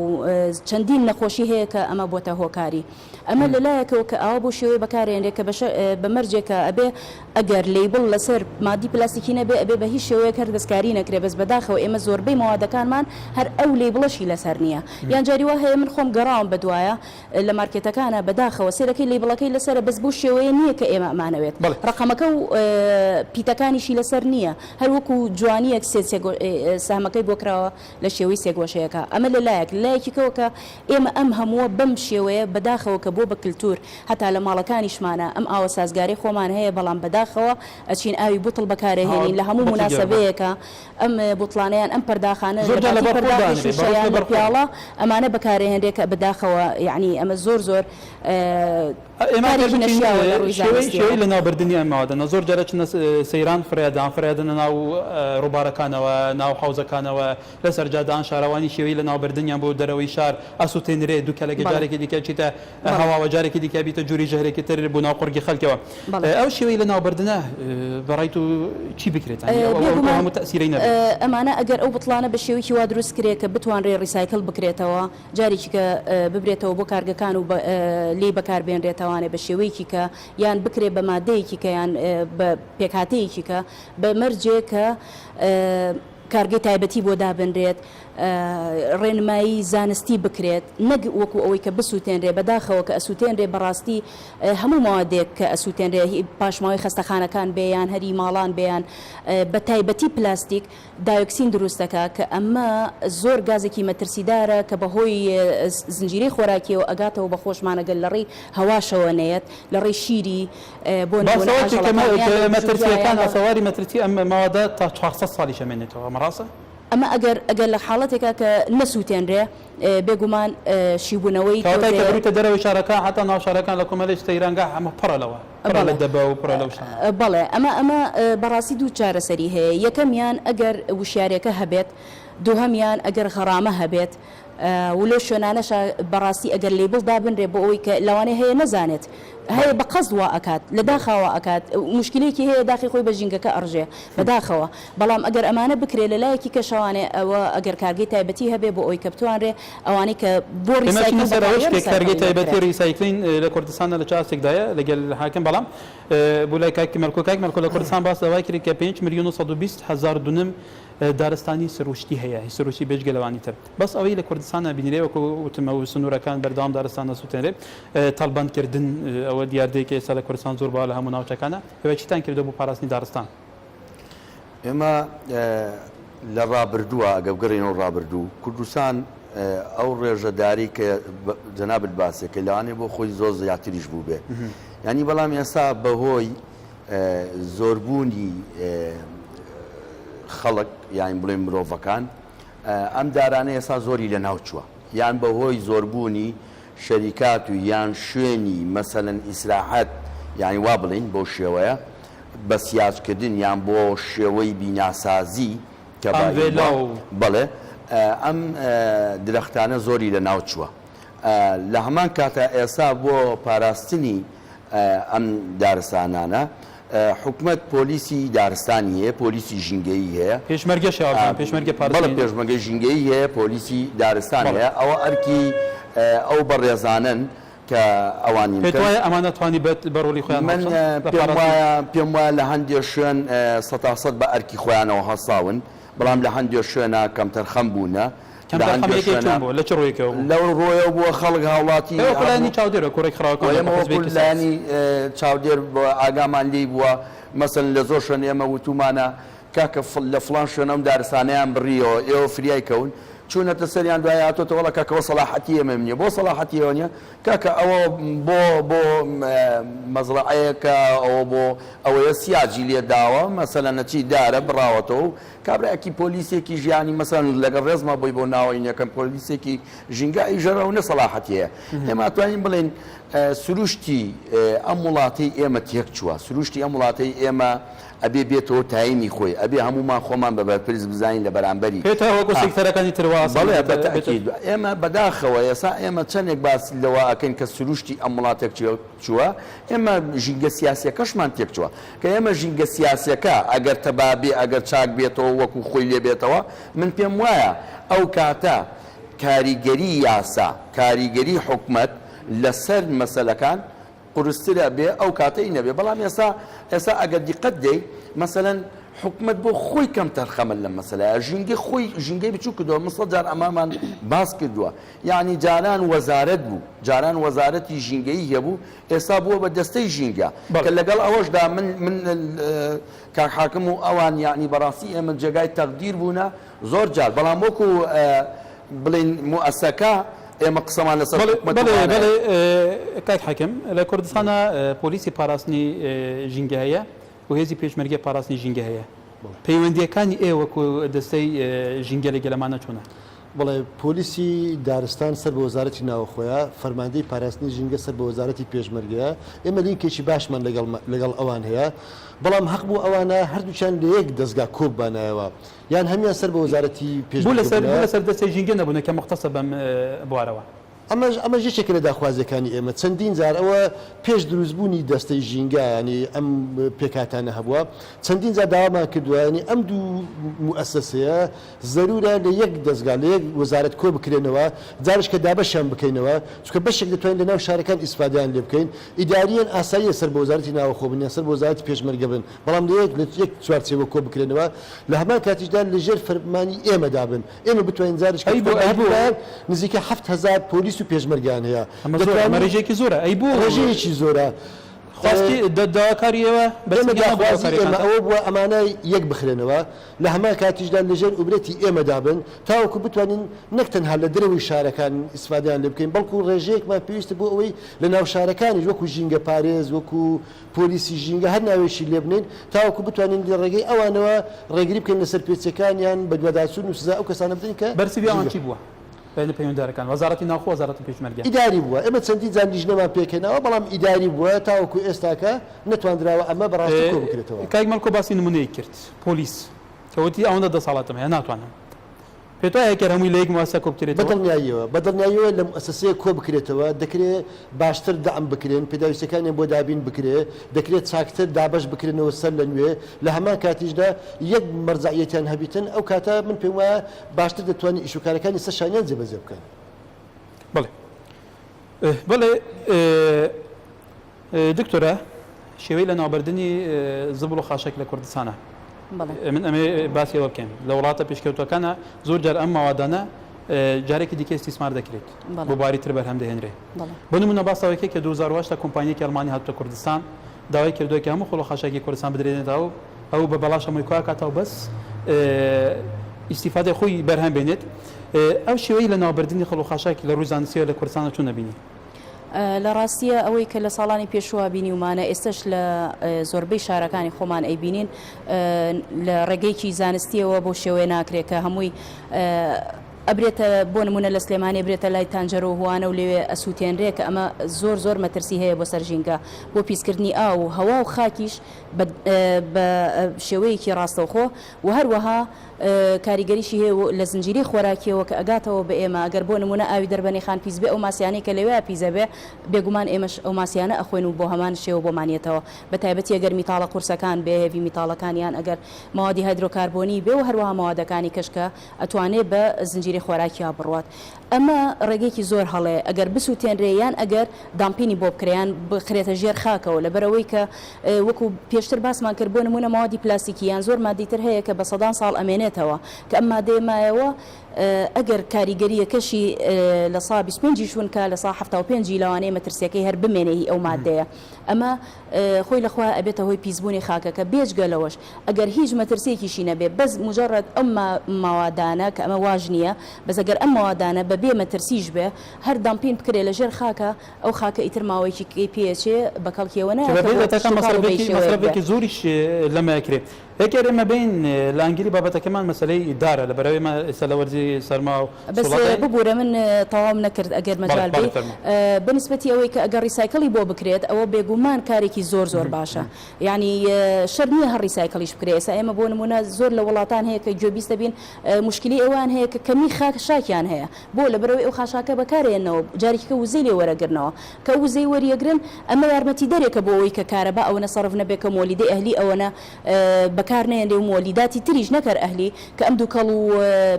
چەندین نەخۆشی هەیە کە ئەمە بۆتە هۆکاری. ئەمە لە لایەکەوە کە ئاوا بەو شێوەیە بەکارئەهێنرێ کە بەشە بە مەرجێک کە ئەبێ ئەگەر label لەسەر مادی پلاستیکی نەبێ ئەبێ بە هیچ شێوەیەک هەر دەستکاری نەکرێ بەس بەداخەوە ئێمە زۆربەی مەوادەکانمان هەر ئەو label ەشی لەسەر نییە یان جاری وا هەیە من خۆم گەڕاوم بەدوایە لە مارکێتەکانا بەداخەوە سەیرەکەی label ەکەی لەسەرە بەس بەو شێوەیە نییە کە ئێمە ئەمانەوێت بەڵێ. ڕەقەمەکە و پیتەکانیشی لەسەر نییە هەر وەکو جوانییەک سێ سێگۆ سەهمەکەی بۆ کراوە لە شێوەی سێگۆشەیە. کێشەیەکە ئەمە لە لایەک لە لایەکی کەوە کە ئێمە ئەم هەمووە بەم شێوەیە بەداخەوە کە بۆ بە کلتور هەتا لە ماڵەکانیشمانا ئەم ئاوە سازگارەی خۆمان هەیە بەڵام بەداخەوە ئەچین ئاوی بوتڵ بەکارەهێنین لە هەموو موناسەبەیەکا ئەم بوتڵانە یان ئەم پەرداخانە لە باتی پەرداخی شوشە یان لە پیاڵە ئەمانە بەکارەهێنرێ کە بەداخەوە یەعنی ئەمە زۆر زۆر ئێمە کارێکی بچین نەشیاوە لە ڕووی شێوەی زانستیەوە. شێوەی لەناوبردنی ئەم مەوادانە زۆر جار ئەچنە سەیران فڕێدان فڕێدەنە ناو ڕووبارەکانەوە ناو حەوزەکانەوە لەسەر جادان شارەوانی شێوەی لەناوبردنیان بۆ دەرەوەی شار ئەسوتێنرێ دوکەلەکە بەڵێ. جارێکی دیکە ئەچیتە بەڵێ. هەواوە جارێکی دیکە ئەبیتە جوری ژەهرێکی تر بۆ ناو قوڕگی خەلکەوە بەڵێ. ئەو شێوەی لەناوبردنە بەڕای تۆ چی بکرێت یانی ئەو ئەو بێگومان هەموو تەئسیرەی نەبێت؟ ئەمانە ئەگەر ئەو بتڵانە بە شێوەیەکی وا دروست کرێ کە بتوانرێ recycle بکرێتەوە جارێکی کە ببرێتەوە بۆ کارگەکان و لێی بەکاربێنرێتەوانێ بە شێوەیەکی کە یان بکرێ بە مادەیەکی کە یان بە پێکهاتەیەکی کە بە مەرجێ کە کارگەی تایبەتی بۆ دابنرێت ڕێنمایی زانستی بکرێت نەک وەکو ئەوەی کە بسووتێنرێ بەداخەوە کە ئەسووتێنرێ بەڕاستی هەموو مەوادێک کە ئەسووتێنرێ پاشماوەی خەستەخانەکان بێ یان هەری ماڵان بێ یان بە تایبەتی پلاستیک دایۆکسین دروست دەکا کە ئەمە زۆر گازێکی مەترسیدارە کە بە هۆی زنجیرەی خۆراکیەوە ئەگاتەوە بە خۆشمان ئەگەر لە ڕێی هەواشەوە نەیەت لە ڕێی شیری بۆ باس نموونە لەوە کرد کە ئاژەڵەکان یان لە گژوگیا مەترسییەکان یان لە. ئاسەواری مەترسی ئەم مەوادە تا 400 ساڵیش ئەمێنێتەوە ئەمە ڕاستە؟ ئەمە ئەگەر ئەگەر لە حاڵەتێکا کە نەسووتێنرێ بێگومان شیبوونەوەی کەواتە کە تۆزێ. بڕیتە دەرەوەی شارەکان هەتا ناو شارەکان لە کۆمەلێ سەیرانگا هەموو پڕە لەوە پڕە لە بەڵێ. دەبە و پڕە لەو شتانە. بەڵێ ئەمە ئەمە بەڕاستی دوو چارەسەری هەیە یەکەمیان ئەگەر وشیارێکە هەبێت دووهەمیان ئەگەر غەڕامە هەبێت و لەو شوێنانەشا بەڕاستی ئەگەر label دابنرێ بۆ ئەوەی کە لەوانەیە هەیە نەزانێت هەیە بە قەست وا ئەکات لە داخا وا ئەکات موشکیلەیەکی هەیە داخی خۆی بە ژینگەکە ئەڕژێ بەداخەوە بەڵام ئەگەر ئەمانە بکرێ لە لایەکی کەشەوانێ ئەوە ئەگەر کارگەی تایبەتی هەبێ بۆ ئەوەی کە بتوانرێ ئەوانەی کە بۆ ئێمە چینە recycle سەر ئەوەش بەکاریە کە کارگەی recycling تایبەتی بکرێت. recycling لە کوردستاندا لە چ ئاستێکدایە لەگەل حاکم بەڵام بۆ لای کاک مەلکۆ کاک مەلکۆ لە کوردستان باس لەوە کرد کە 5 ملیۆن و 120 هەزار دونم دارستانی سروشتی هەیە هی سروشتی بێجگە لەوانی تر بەس ئەوەی لە کوردستان نابینرێ وەکو وتم ئەو سنوورەکان بەردەوام دارستان نەسووتێنرێ تەڵبەند کردن ئەوە دیاردەیەکە ئێستا لە کوردستان زۆر باوە لە هەموو ناوچەکانە ئێوە چیتان کردووە بۆ پاراستنی دارستان؟ ئێمە لە ڕابردووە ئەگە بگەڕێینەوە ڕابردوو کوردستان ئەو ڕێژە دارەی کە جەنابت باسی کرد لەوانەیە بۆ خۆی زۆر زیاتریش بووبێ یانی بەڵام ئێستا بەهۆی زۆربوونی خەڵک یان بڵێن مرۆڤەکان ئەم دارانە ئێستا زۆری لەناو چووە یان بەهۆی زۆربوونی شەریکات و یان شوێنی مەسەلەن ئیسراحەت یانی وا بڵێین بەو شێوەیە بە سیاج کردن یان بۆ شێوەی بیناسازی کە ئەم بە ڤێلا و. بەڵێ ئەم درەختانە زۆری لەناو چووە لە هەمان کاتا ئێستا بۆ پاراستنی ئەم دارستانانە حکومەت پۆلیسی دارستانی هەیە، پۆلیسی ژینگەیی هەیە. پێشمەرگەش هەیە ئاکام، پێشمەرگە بەڵێ پارستنی. پێشمەرگەی ژینگەیی هەیە، پۆلیسی دارستان بەڵێ. هەیە، ئەوە ئەرکی ئەو بەڕێزانەن کە ئەوانی پێت بکەن. وایە ئەمانە توانیبێت بە ڕۆڵی خۆیان من هەڵسن لە پێم پاراستنی؟ وایە پێم وایە لە هەندێ شوێن سەتاسەد بە ئەرکی خۆیانەوە هەڵساون، بەڵام لە هەندێ شوێنا کەمتەرخەم بوونە، لە هەندێ کەمتەرخەمییەکەی چۆن شوێنا بووە؟ لە چ ڕوویەکەوە بوو؟ لەو ڕوویەوە بووە خەڵک هاوڵاتی ئێوە وەکو لایەنی هەموو چاودێر وەکو ڕێکخراوەکان وە وەکو ئێمە وەکو حزبێکی سیاسی. لایەنی چاودێر ئاگامان لێی بووە، مەسەلەن لە زۆر شوێن ئێمە وتوومانە کاکە لە فڵان شوێن ئەم دارستانەیان بڕیەوە ئێوە فریای کەون، چوونەتە سەریان دوای هاتۆتەوە وەڵا کاکە ئەوە سەڵاحەتی ئێمەم نییە، بۆ سەڵاحەتی ئێوە نییە؟ کاکە ئەوە بۆ بۆ مەزڕەعەیەکە ئەوە بۆ ئەوەیە سیاجی لێ داوە مەسەلەن چی دارە بڕاوەتەوە و کابرایەکی پۆلیسێکیش یانی مەسەلەن لەگەڵ ڕێزما بۆی بۆ ناوەی یەکەم پۆلیسێکی ژینگە ئەیژەرە و نە سەڵاحەتی هەیە ئێمە ئەتوانین بڵێین سروشتی ئەم وڵاتەی ئێمە تێک چووە سروشتی ئەم وڵاتەی ئێمە ئەبێ بێتەوە تایمی خۆی ئەبێ هەموومان خۆمان بە بەرپرس بزانین لە بەرامبەری پێت وایە وەکو ئا سێکتەرەکانی تر وا ئاسان بەڵێ بێتە بە بێتە تەئکید ئێمە بەداخەوە ئێسا ئێمە چەندێک باس لەوە ئەکەین کە سروشتی ئەم وڵاتە تێک چووە ئێمە ژینگە سیاسیەکەشمان تێک چووە کە ئێمە ژینگە سیاسیەکە ئەگەر تەبا بێ ئەگەر چاک بێتەوە وەکو خۆی لێ بێتەوە من پێم وایە ئەو کاتە کاریگەری یاسا کاریگەری حکومەت لەسەر مەسەلەکان قورستر ئەبێ ئەو کاتە ئی نەبێ بەڵام ئێستا ئێستا ئەگەر دیقەت دەی مەسەلەن حکومەت بۆ خۆی کەم تەرخەمە لەم مەسەلەیە ژینگەی خۆی ژینگەی بچوک کردووە من سەد جار ئەمەمان باس کردووە یەعنی جاران وەزارەت بوو جاران وەزارەتی ژینگەیی هەبوو ئێستا بووە بە دەستەی ژینگە کە بەڵێ. لەگەڵ ئەوەشدا من من کاک حاکم و ئەوان یەعنی بەڕاستی ئێمە جێگای تەقدیر بوونە زۆر جار بەڵام وەکو. بڵێین موئەسەکە ئێمە قسەمان لەسەر بەڵێ حکومەت بەڵێ وانەیە. بەڵێ کاک حەکیم لە کوردستانا پۆلیسی پاراستنی ژینگە هەیە و هێزی پێشمەرگەی پاراستنی ژینگە هەیە پەیوەندییەکانی ئێوە وەکو دەستەی ژینگە لەگەل ئەمانە چۆنە؟ بەڵێ پۆلیسی دارستان سەر بە وەزارەتی ناوەخۆیە، فەرماندەی پاراستنی ژینگە سەر بە وەزارەتی پێشمەرگەیە، ئێمە لینکێکی باشمان لەگەڵ لەگەڵ ئەوان هەیە، بەڵام هەق بوو ئەوانە هەردووکیان لە یەک دەزگا کۆببانایەوە، یان هەمیان سەر بە وەزارەتی بۆ پێشمەرگە لەسەر بۆ بوونایە. لەسەر دەستەی ژینگە نەبوونە کە موختەسە بەم بوارەوە؟ ئەمەش ئەمەش یەکێکە لە داخوازیەکانی ئێمە چەندین جار ئەوە پێش دروستبوونی دەستەی ژینگە یانی ئەم پێکهاتانە هەبووە چەندین جار داوامان کردووە یانی ئەم دوو موئەسەسەیە زەرورە لە یەک دەزگا لە یەک وەزارەت کۆ بکرێنەوە جارێک کە دابەشیان بکەینەوە چونکە بەشێک دەتوانین لە ناو شارەکان ئیسفادەیان لێ بکەین ئیداریەن ئاساییە سەر بە وەزارەتی ناوەخۆ بن یان سەر بە وەزارەتی پێشمەرگە بن بەڵام لە یەک لە یەک چوارچێوە کۆ بکرێنەوە لە هەمان کاتیشدا لە ژێر فەرمانی ئێمەدا بن ئێمە بتوانین جارێک ئەی بۆ ئەی بۆ نزیکە 7000 پۆلیس و پێشمەرگەیان هەیە ئەمە زۆرە ئەمە ڕێژەیەکی زۆرە ئەی بۆ ڕێژەیەکی زۆرە خواستی داواکاری ئێوە ئێمە داخوازی ئێمە ئەوە بووە ئەمانە یەک بخرێنەوە لە هەمان کاتیشدا لەژێر ئوبرەتی ئێمەدا بن تاوەکو بتوانین نەک تەنها لە دەرەوەی شارەکان ئیسفادەیان لێ بکەین بەڵکو ڕێژەیەکمان پێویستە بۆ ئەوەی لە ناو شارەکانیش وەکو ژینگە پارێز وەکو پۆلیسی ژینگە هەر ناوێکی لێ بنێین تاوەکو بتوانین لە ڕێگەی ئەوانەوە ڕێگری بکەین لە سەرپێچیەکانیان بەدواداچوون و سزا ئەو کەسانە بدەین کە بەرسڤی ئەوان ژینگە. چی بووە؟ لایەنە پەیوەندیدارەکان، وەزارەتی ناوخۆ، وەزارەتی پێشمەرگە. ئیداری بووە، ئێمە چەندین جار لیژنەمان پێکهێناوە، بەڵام ئیداری بووە، تاوەکو ئێستاکە نەتواندراوە ئەمە بە ڕاستی کۆبکرێتەوە. کاک مەلکۆ باسی نمونەیەک کرد، پۆلیس کە وتی ئەوەندە دەسەڵاتم هەیە ناتوانم. پێت وایە ئەگەر هەمووی لە یەک موئەسسە کۆبکرێتەوە؟ بەدڵنیاییەوە، بەدڵنیاییەوە لە موئەسەسەیەک کۆبکرێتەوە، دەکرێ باشتر دەعم بکرێن، پێداویستیەکانیان بۆ دابین بکرێ، دەکرێ چاکتر دابەش بکرێنەوە سەر لە نوێ، لە هەمان کاتیشدا یەک مەرجەعیەتیان هەبیتن، ئەو کاتە من پێم وایە باشتر دەتوانن ئیش و کارەکانی سەر شانیان جێبەجێ بکەن. بەڵێ بەڵێ دکتۆرە شێوەی لەناوبردنی زبڵ و خاشاک لە کوردستانە من ئەمێ باسی ئەوە بکەین لە وڵاتە پێشکەوتوەکانە زۆر جار ئەم ماوادانە جارێکی دیکە ئیستیسمار دەکرێت بۆ باری تر بەرهەم دەهێنرێ بۆ نمونە باس ئەوەکەی کە 2008 کۆمپانیەکی ئەڵمانی هاتووە کوردستان داوای کردووە کە هەموو خۆڵ و خاشاکی کوردستان بدرێنێتەوە ئەو بە بەڵاش هەمووی کۆکاتەوە بەس ئیستیفادەی خۆی بەرهەم بێنێت ئەو شێوەی لە ناوبردنی خەڵ و خاشاک لە ڕووی زانستیەوە لە کوردستانە چۆن دەبینی؟ لە ڕاستیە ئەوەی کە لە ساڵانی پێشووە بینیومانە ئێستش لە زۆربەی شارەکانی خۆمان ئەیبینین لە ڕێگەیەکی زانستیەوە بۆ شێوەیە ناکرێت کە هەمووی ئەبرێتە بۆ نمونە لە سلێمانی ئەبرێتە لای تانجەرۆ و هوانە و لەوێ ئەسوتێنرێ کە ئەمە زۆر زۆر مەترسی هەیە بۆ سەر ژینگە بۆ پیسکردنی ئاو و هەوا و خاکیش بە شێوەیەکی ڕاستەوخۆ و هەروەها کاریگەریشی هەیە و لە زنجیرەی خۆراکیەوە کە ئەگاتەوە بە ئێمە ئەگەر بۆ نمونە ئاوی دەربەنیخان پیس بێ ئەو ماسیانەی کە لەوێیا پیس ئەبێ بێگومان ئێمەش ئەو ماسیانە ئەخۆین و بۆ هەمان شێوە بۆمان یەتەوە بە تایبەتی ئەگەر میتاڵە قورسەکان بێ heavy metal ەکان یان ئەگەر مەوادی هایدرۆکاربۆنی بێ و هەروەها مەوادەکانی کەش کە ئەتوانێ بە زنجیرەی خۆراکیا بڕوات ئەمە ڕێگەیەکی زۆر هەڵەیە ئەگەر بسوتێنرێ یان ئەگەر dumping ی بۆ بکرێ یان بخرێتە ژێر خاکەوە لەبەرئەوەی کە وەکو پێشتر باسمان کرد بۆ نمونە مەوادی پلاستیکی یان زۆر مادەی تر هەیە کە بە سەدان ساڵ ئەمێنێتەوە کە ئەم مادەیە مایەوە ئەگەر کاریگەرییەکەشی لە سا 25 یش ون کا لە سا 75 ی لەوانەیە مەترسیەکەی هەر بمێنێ هی ئەو مادەیە ئەمە خۆی لە خۆیا ئەبێتە هۆی پیسبوونی خاکەکە بێجگە لەوەش ئەگەر هیچ مەترسیەکیشی نەبێ بەس موجەڕەد ئەم مەوادانە کە ئەمە واش نیە بەس ئەگەر ئەم مەوادانە بە بێ مەترسیش بێ هەر dumping بکرێ لە ژێر خاکا ئەو خاکە ئیتر ماوەیەکی کەی پێ ئەچێ بە کەڵکی ئەوە نایە کە کە بەبێ بۆ داتاکان کشتوکاڵ و بەی مەسرەفێکی شێوەیەک بێ. مەسرەفێکی زۆریش لەمە ئەکرێ. ئەگەر ئێمە بێین لە angle ی بابەتەکەمان مەسەلەی دارە لەبەرئەوەی ئێمە ئێستا لە وەرزی سەرما و بەس سوڵاتین. ببورە من تەواوم نەکرد ئەگەر بەڵێ مەجال بەڵێ بێی فەرموو. بە نیسبەتی ئەوەی کە ئەگەر recycle ی بۆ بکرێت ئەوە بێگومان کارێکی زۆر زۆر باشە یانی شەرت نییە هەر recycle یش بکرێ ئێستا ئێمە بۆ نموونە زۆر لە وڵاتان هەیە کە گوێبیست دەبین موشکیلەی ئەوەیان هەیە کە کەمی خاشاکیان هەیە بۆ؟ لەبەرئەوەی ئەو خاشاکە بەکارئێننەوە جارێکی کە وزەی لێ وەرەگرنەوە کە ئەو وزەی وەریەگرن ئەمە یارمەتیدەرێکە بۆ ئەوەی کە کارەبا ئەوەنە سەرف نەبێ کە مۆلیدەی ئەهلی ئەوەنە بەکار نەیەنرێ و مۆلیداتی تریش نەک هەر ئەهلی کە ئەم دوکەڵ و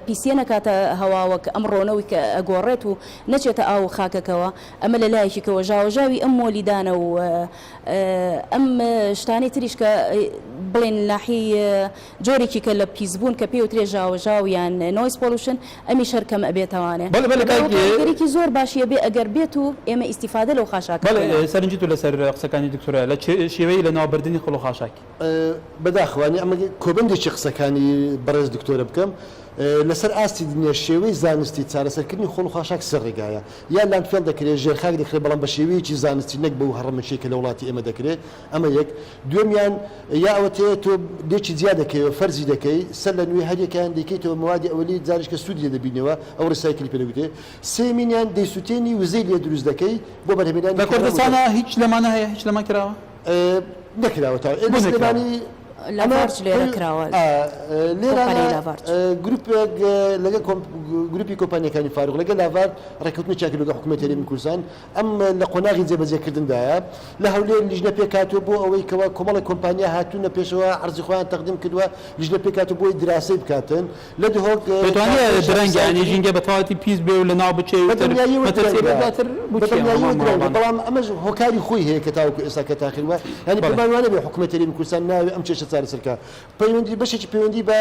پیسیە نەکاتە هەواوە کە ئەم ڕۆنەوی کە ئەگۆڕێت و نەچێتە ئاو و خاکەکەوە ئەمە لە لایەکیکەوە ژاوەژاوی ئەم مۆلیدانە و ئەم شتانەی تریش کە بڵێن ناحیەی جۆرێکی کە لە پیسبوون کە پێی وترێ ژاوەژاو یان noise pollution ئەمیش هەر کەم ئەبێتەوانێ بەڵێ بەڵێ لەبەرئەوە کاک کاریگەریی زۆر باشی ئەبێ ئەگەر بێت و ئێمە ئیستیفادە لەو خاشاکە بەڵێ بکەین. سەرنجی تۆ لەسەر قسەکانی دکتۆرە لە شێوەی لەناوبردنی خڵ و خاشاک. بەداخەوە یانی ئەمە کۆبەندێکی قسەکانی بەڕێز دکتۆرە بکەم. لەسەر ئاستی دنیا شێوەی زانستی چارەسەرکردنی خۆڵ و خاشاک سێ ڕێگایە، یا landfill دەکرێت، ژێرخاک دەکرێت بەڵام بە شێوەیەکی زانستی نەک بەو هەڕەمەکیەی کە لە وڵاتی ئێمە دەکرێت، ئەمە یەک. دووەمیان یا ئەوەتەیە تۆ لێکی جیا دەکەیەوە، فەرزی دەکەی، سەر لە نوێ هەریەکەیان دەیکەیتەوە مەوادی ئەوەلی جارێکە سوودی لێ دەبینیەوە، ئەو recycle ی پێ دەگوترێت. سێیەمینیان دەیسووتێنی وزەی لێ دروست دەکەی بۆ بەرهەمهێنانی لە کارەبا و کوردستانا هیچ لەمانە هەیە؟ هیچ لەمە کراوە؟ نەکراوە تا بۆ لە نەکراوە؟ سلێمانی ئەمە لاڤارج لێرە کراوە لێرانە کۆمپانیای لاڤارج. گروپێک لەگەڵ گروپی کۆمپانیاکانی فاروق لەگەڵ لاڤارج ڕێککەوتنێکیان کردووە لەگەڵ حکوومەتی هەرێمی کوردستان ئەم لە قۆناغی جێبەجێکردندایە لە هەولێر لیژنە پێکهاتووە بۆ ئەوەی کەوا کۆمەڵێک کۆمپانیا هاتوونە پێشەوە عەرزی خۆیان تەقدیم کردووە لیژنە پێکهاتووە بۆی دراسەی بکاتن لە دهۆک دەتوانێ کارگەی درەنگ یانی recycling ژینگە بە تەواوەتی پیس بێ و لە ناو بچێ و بە تر دڵنیاییەوە مەترسی درەنگە بێ دواتر بە بچیە دڵنیاییەوە هەمان درەنگە ماڵان. بەڵام ئەمەش هۆکاری خۆی هەیە کە تاوەکو ئێستا کە تاخیر بووە یانی بەڵێ. پێمان وانەبێ حکومەتی هەرێمی کوردستان ناوێ ئەم کێشە چارەسەر بکا پەیوەندی بەشێکی پەیوەندی بە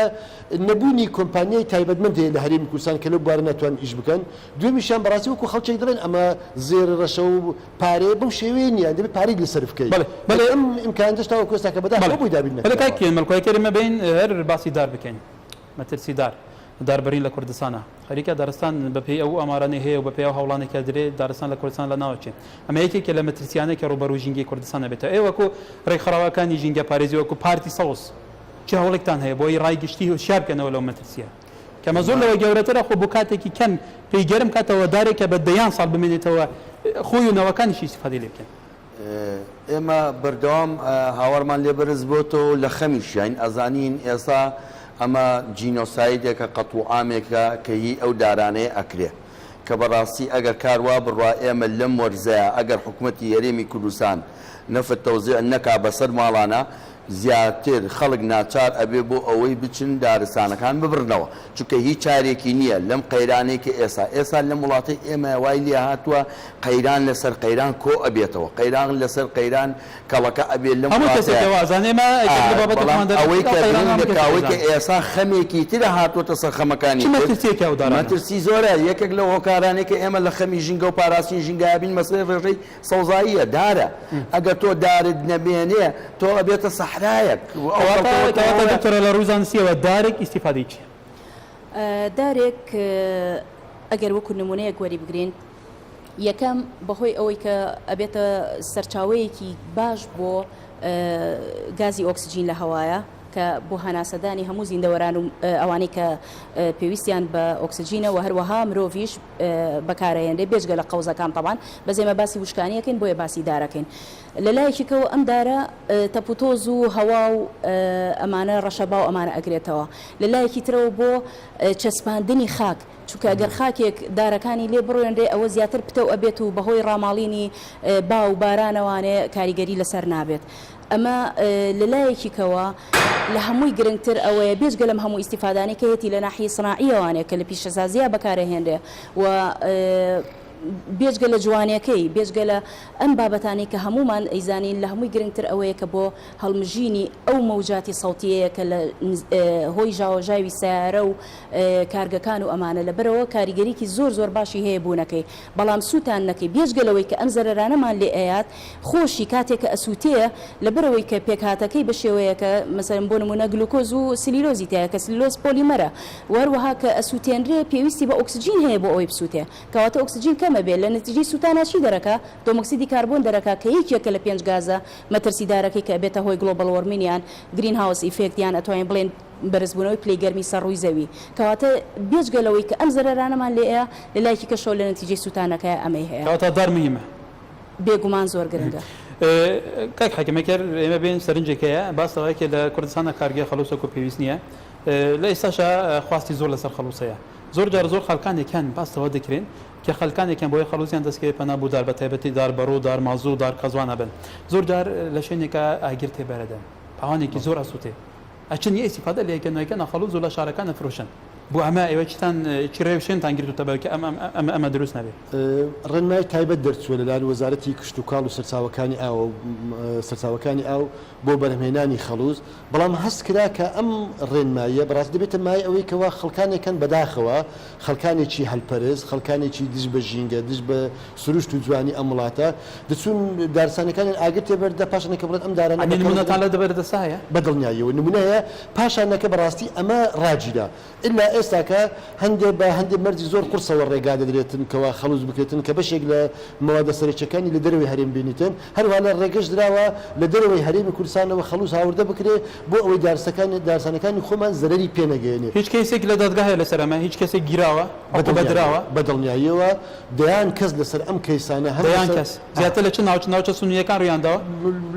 نەبوونی کۆمپانیای تایبەتمەند هەیە لە هەرێمی کوردستان کە لەو بوارە ناتوانن ئیش بکەن دووەمیشیان بەڕاستی وەکو خەڵکێک دەڵێن ئەمە زێڕی ڕەشە و پارەیە بەو شێوەیە نییە دەبێت پارەی لێ سەرف بکەی بەڵێ بەڵێ ئەم ئیمکاناتەش تاوەکو ئێستا کە بەداخەوە بەڵێ بۆی دابین بەڵێ کاک نەکراوە. کیان مەلکۆ ئەگەر ئێمە بێین هەر باسی دار بکەین مەترسی دار داربڕین لە کوردستانا خەریکە دارستان بە پێی ئەو ئامارانەی هەیە و بە پێی ئەو هەوڵانەی کە درێ دارستان لە کوردستان لە ناوەچێ ئەمە یەکێکە لە مەترسیانەی کە ڕووبەرووی ژینگەی کوردستان ئەبێتەوە ئێوە وەکوو ڕێکخراوەکانی ژینگە پارێزی وەکوو پارتی سەوز چ هەوڵێکتان هەیە بۆی ڕای گشتی هۆشیار بکەنەوە لەو مەترسیە کەمە زۆر لەوە گەورەترە خۆ بۆ کاتێکی کەم پێی گەرم کاتەوە دارێک کە بە دەیان ساڵ بمێنێتەوە خۆی و نەوەکانیشی ئیستیفادەی لێ بکەن. ئێمە بەردەوام هاوارمان لێ بەرز بۆتەوە و لە خەمیشیاین، ئەزانین ئێستا ئەمە جینۆسایدێکە، قەتڵوعامێکە کە هی ئەو دارانەیە ئەکرێ، کە بەڕاستی ئەگەر کار وا بڕوا ئێمە لەم وەرزەیا ئەگەر حکومەتی هەرێمی کوردستان نەفت تەوزیع نەکا بەسەر ماڵانا زیاتر خەڵک ناچار ئەبێ بۆ ئەوەی بچن دارستانەکان ببڕنەوە چونکە هیچ چارێکی نییە لەم قەیرانەی کە ئێستا ئێستا لەم وڵاتەی ئێمە وای لێهاتووە قەیران لەسەر قەیران کۆ ئەبێتەوە قەیران لەسەر قەیران کەڵەکە ئەبێ لەم هەموو کەسێک وڵاتەیا کە وازانێ ئێمە یەکێک لە بابەتە بەڵام خۆمان ئەوەی دەربڕی کە قەیران هەموو گرنگە کەسێک ئەوەی کە دەیزانێ. ئێستا خەمێکی ترە هاتووەتە سەر خەمەکانی چ تر مەترسییەکە ئەو دارانە؟ مەترسی زۆرە یەکێک لەو هۆکارانەی کە ئێمە لە خەمی ژینگە و پاراستنی ژینگە ئەبین مەسەلەی ڕێژەی سەوزاییە، دارە. ئەگەر تۆ دارت نەمێنێ، تۆ ئەبێتە سەحرایەک و ئەو کەواتە خەڵکە وەک کەواتە ئەوەیە. دکتۆرە لە ڕووی زانستییەوە دارێک ئیستیفادەی چییە؟ دارێک ئەگەر وەکو نموونەیەک وەریبگرین، یەکەم بەهۆی ئەوەی کە ئەبێتە سەرچاوەیەکی باش بۆ گازی ئۆکسجین لە هەوایە کە بۆ هەناسەدانی هەموو زیندەوەران و ئەوانەی کە پێویستیان بە ئۆکسجینە و هەروەها مرۆڤیش بەکارەهێنرێ بێجگە لە قەوزەکان تەبان بەس ئێمە باسی وشکانی ئەکەین بۆیە باسی دارەکەین لە لایەکی کەوە ئەم دارە تەپوتۆز و هەوا و ئەمانە ڕەشەبا و ئەمانە ئەگرێتەوە لە لایەکی ترەوە بۆ چەسپاندنی خاک چونکە ئەگەر خاکێک دارەکانی لێ بڕوێنرێ ئەوە زیاتر پتەو ئەبێت و بەهۆی ڕاماڵینی با و بارانەوانێ کاریگەری لەسەر نابێت ئەمە لە لایەکی کەوە لە هەمووی گرنگتر ئەوەیە بێجگە لەم هەموو ئیستیفادانەی کە هێتی لە ناحیەی سناعیەوانێ کە لە پیشەسازیا بەکارەهێنرێ و بێجگە لە جوانیەکەی بێجگە لە ئەم بابەتانەی کە هەموومان ئەیزانین لە هەمووی گرنگتر ئەوەیە کە بۆ هەڵمژینی ئەو مەوجاتی سەوتیەیە کە لە هۆی ژاوەژاوی سەیارە و کارگەکان و ئەمانە لەبەرئەوە کاریگەریکی زۆر زۆر باشی هەیە بوونەکەی بەڵام سووتاندنەکەی بێجگە لەوەی کە ئەم زەرەرانەمان لێ ئەیات خۆشی کاتێ کە ئەسووتێ لەبەرئەوەی کە پێکهاتەکەی بە شێوەیەکە مەسەلەن بۆ نموونە گلوکۆز و سلیلۆزی تیایە کە سلیلۆز پۆلیمەرە و هەروەها کە ئەسووتێنرێ پێویستی بە ئۆکسجین هەیە بۆ ئەوەی بسووتێ کەواتە ئۆکسجین کەم ئەبێ لە نەتیجەی سووتانا چی دەرەکا دۆمۆکسیدی کاربۆن دەرەکا کە یەکێکە لە پێنج گازە مەترسیدارەکەی کە ئەبێتە هۆی global warming یان greenhouse effect یان ئەتوانین بڵێین بەرزبوونەوەی پلەی گەرمی سەر ڕووی زەوی. کەواتە بێجگە لەوەی کە ئەم زەرەرانەمان لێیە، لە لایەکی کەشەوە لە نەتیجەی سووتانەکەیا ئەمەی هەیە. کەواتە دار مهمە. بێگومان زۆر گرنگە. کاک حەکیم ئەگەر ئێمە بێین سەرنجێک هەیە باس لەوە کە لە کوردستانا کارگەی خەڵووز وەکوو پێویست نییە لە ئێستاشا خواستی زۆر لەسەر خەڵووز هەیە زۆر جار زۆر خەڵکانێک هەن باس لەوە دەکرێن کە خەلکانێکیان بۆیە خەڵووزیان دەستکەوێت پەنا بۆ دار بەتایبەتی دار بەڕوو دار مازوو دار کەزوان ئەبەن زۆر جار لە شوێنێکا ئاگر تێبەرەدەن پاوانێکی زۆر ئەسووتێ ئەچن یە ئیستیفادە لێ ئەکەن و ئەیکەنە خەڵوز و لە شارەکان ئەفرۆشن. بۆ ئەمە ئێوە چیتان چی ڕێوشوێنتان گرتووتە بەر کە ئەم ئەم ئەمە دروست نەبێ؟ ڕێنمایی تایبەت دەرچووە لەلایەن وەزارەتی کشتوکاڵ و سەرچاوەکانی ئاو سەرچاوەکانی ئاو بۆ بەرهەمهێنانی خەڵوز، بەڵام هەست کرا کە ئەم ڕێنماییە بەڕاستی دەبێتە مایەی ئەوەی کەوا خەڵکانێک هەن بەداخەوە خەڵکانێکی هەلپەرست، خەڵکانێکی دژ بە ژینگە، دژ بە سروشت و جوانی ئەم وڵاتە، دەچوون دارستانەکانیان ئاگر تێبەردەدا، پاشان کە بڵێن ئەم دارانە ئەنی بە نموونەتان کەڵک لە دەبەردەستا هەیە؟ بە دڵنیاییەوە نموونە هەیە، پاشان نەکە بەڕاستی ئەمە ڕاگیرا. ئیلا. ئێستاکە هەندێ بە هەندێ مەرجی زۆر قورسەوە ڕێگا دەدرێتن کەوا خەڵوز بکرێتن کە بەشێک لە مەوادە سەرەکیەکانی لە دەرەوەی هەرێم بینیتن، هەروەها لە ڕێگەش دراوە لە دەرەوەی هەرێمی کوردستانەوە خەڵوز هاوردە بکرێ بۆ ئەوەی دارستەکانی دارستانەکانی خۆمان زەرەری پێ نەگەیەنێ. هیچ کەیسێک لە دادگا هەیە لەسەر ئەمە؟ هیچ کەسێک گیراوە؟ عقوبە دراوە؟ بە دڵنیاییەوە دەیان کەس لەسەر ئەم کەیسانە هەم دەیان کەس؟ زیاتر لە چ ناوچە ناوچە سنوورییەکان ڕوویان داوە؟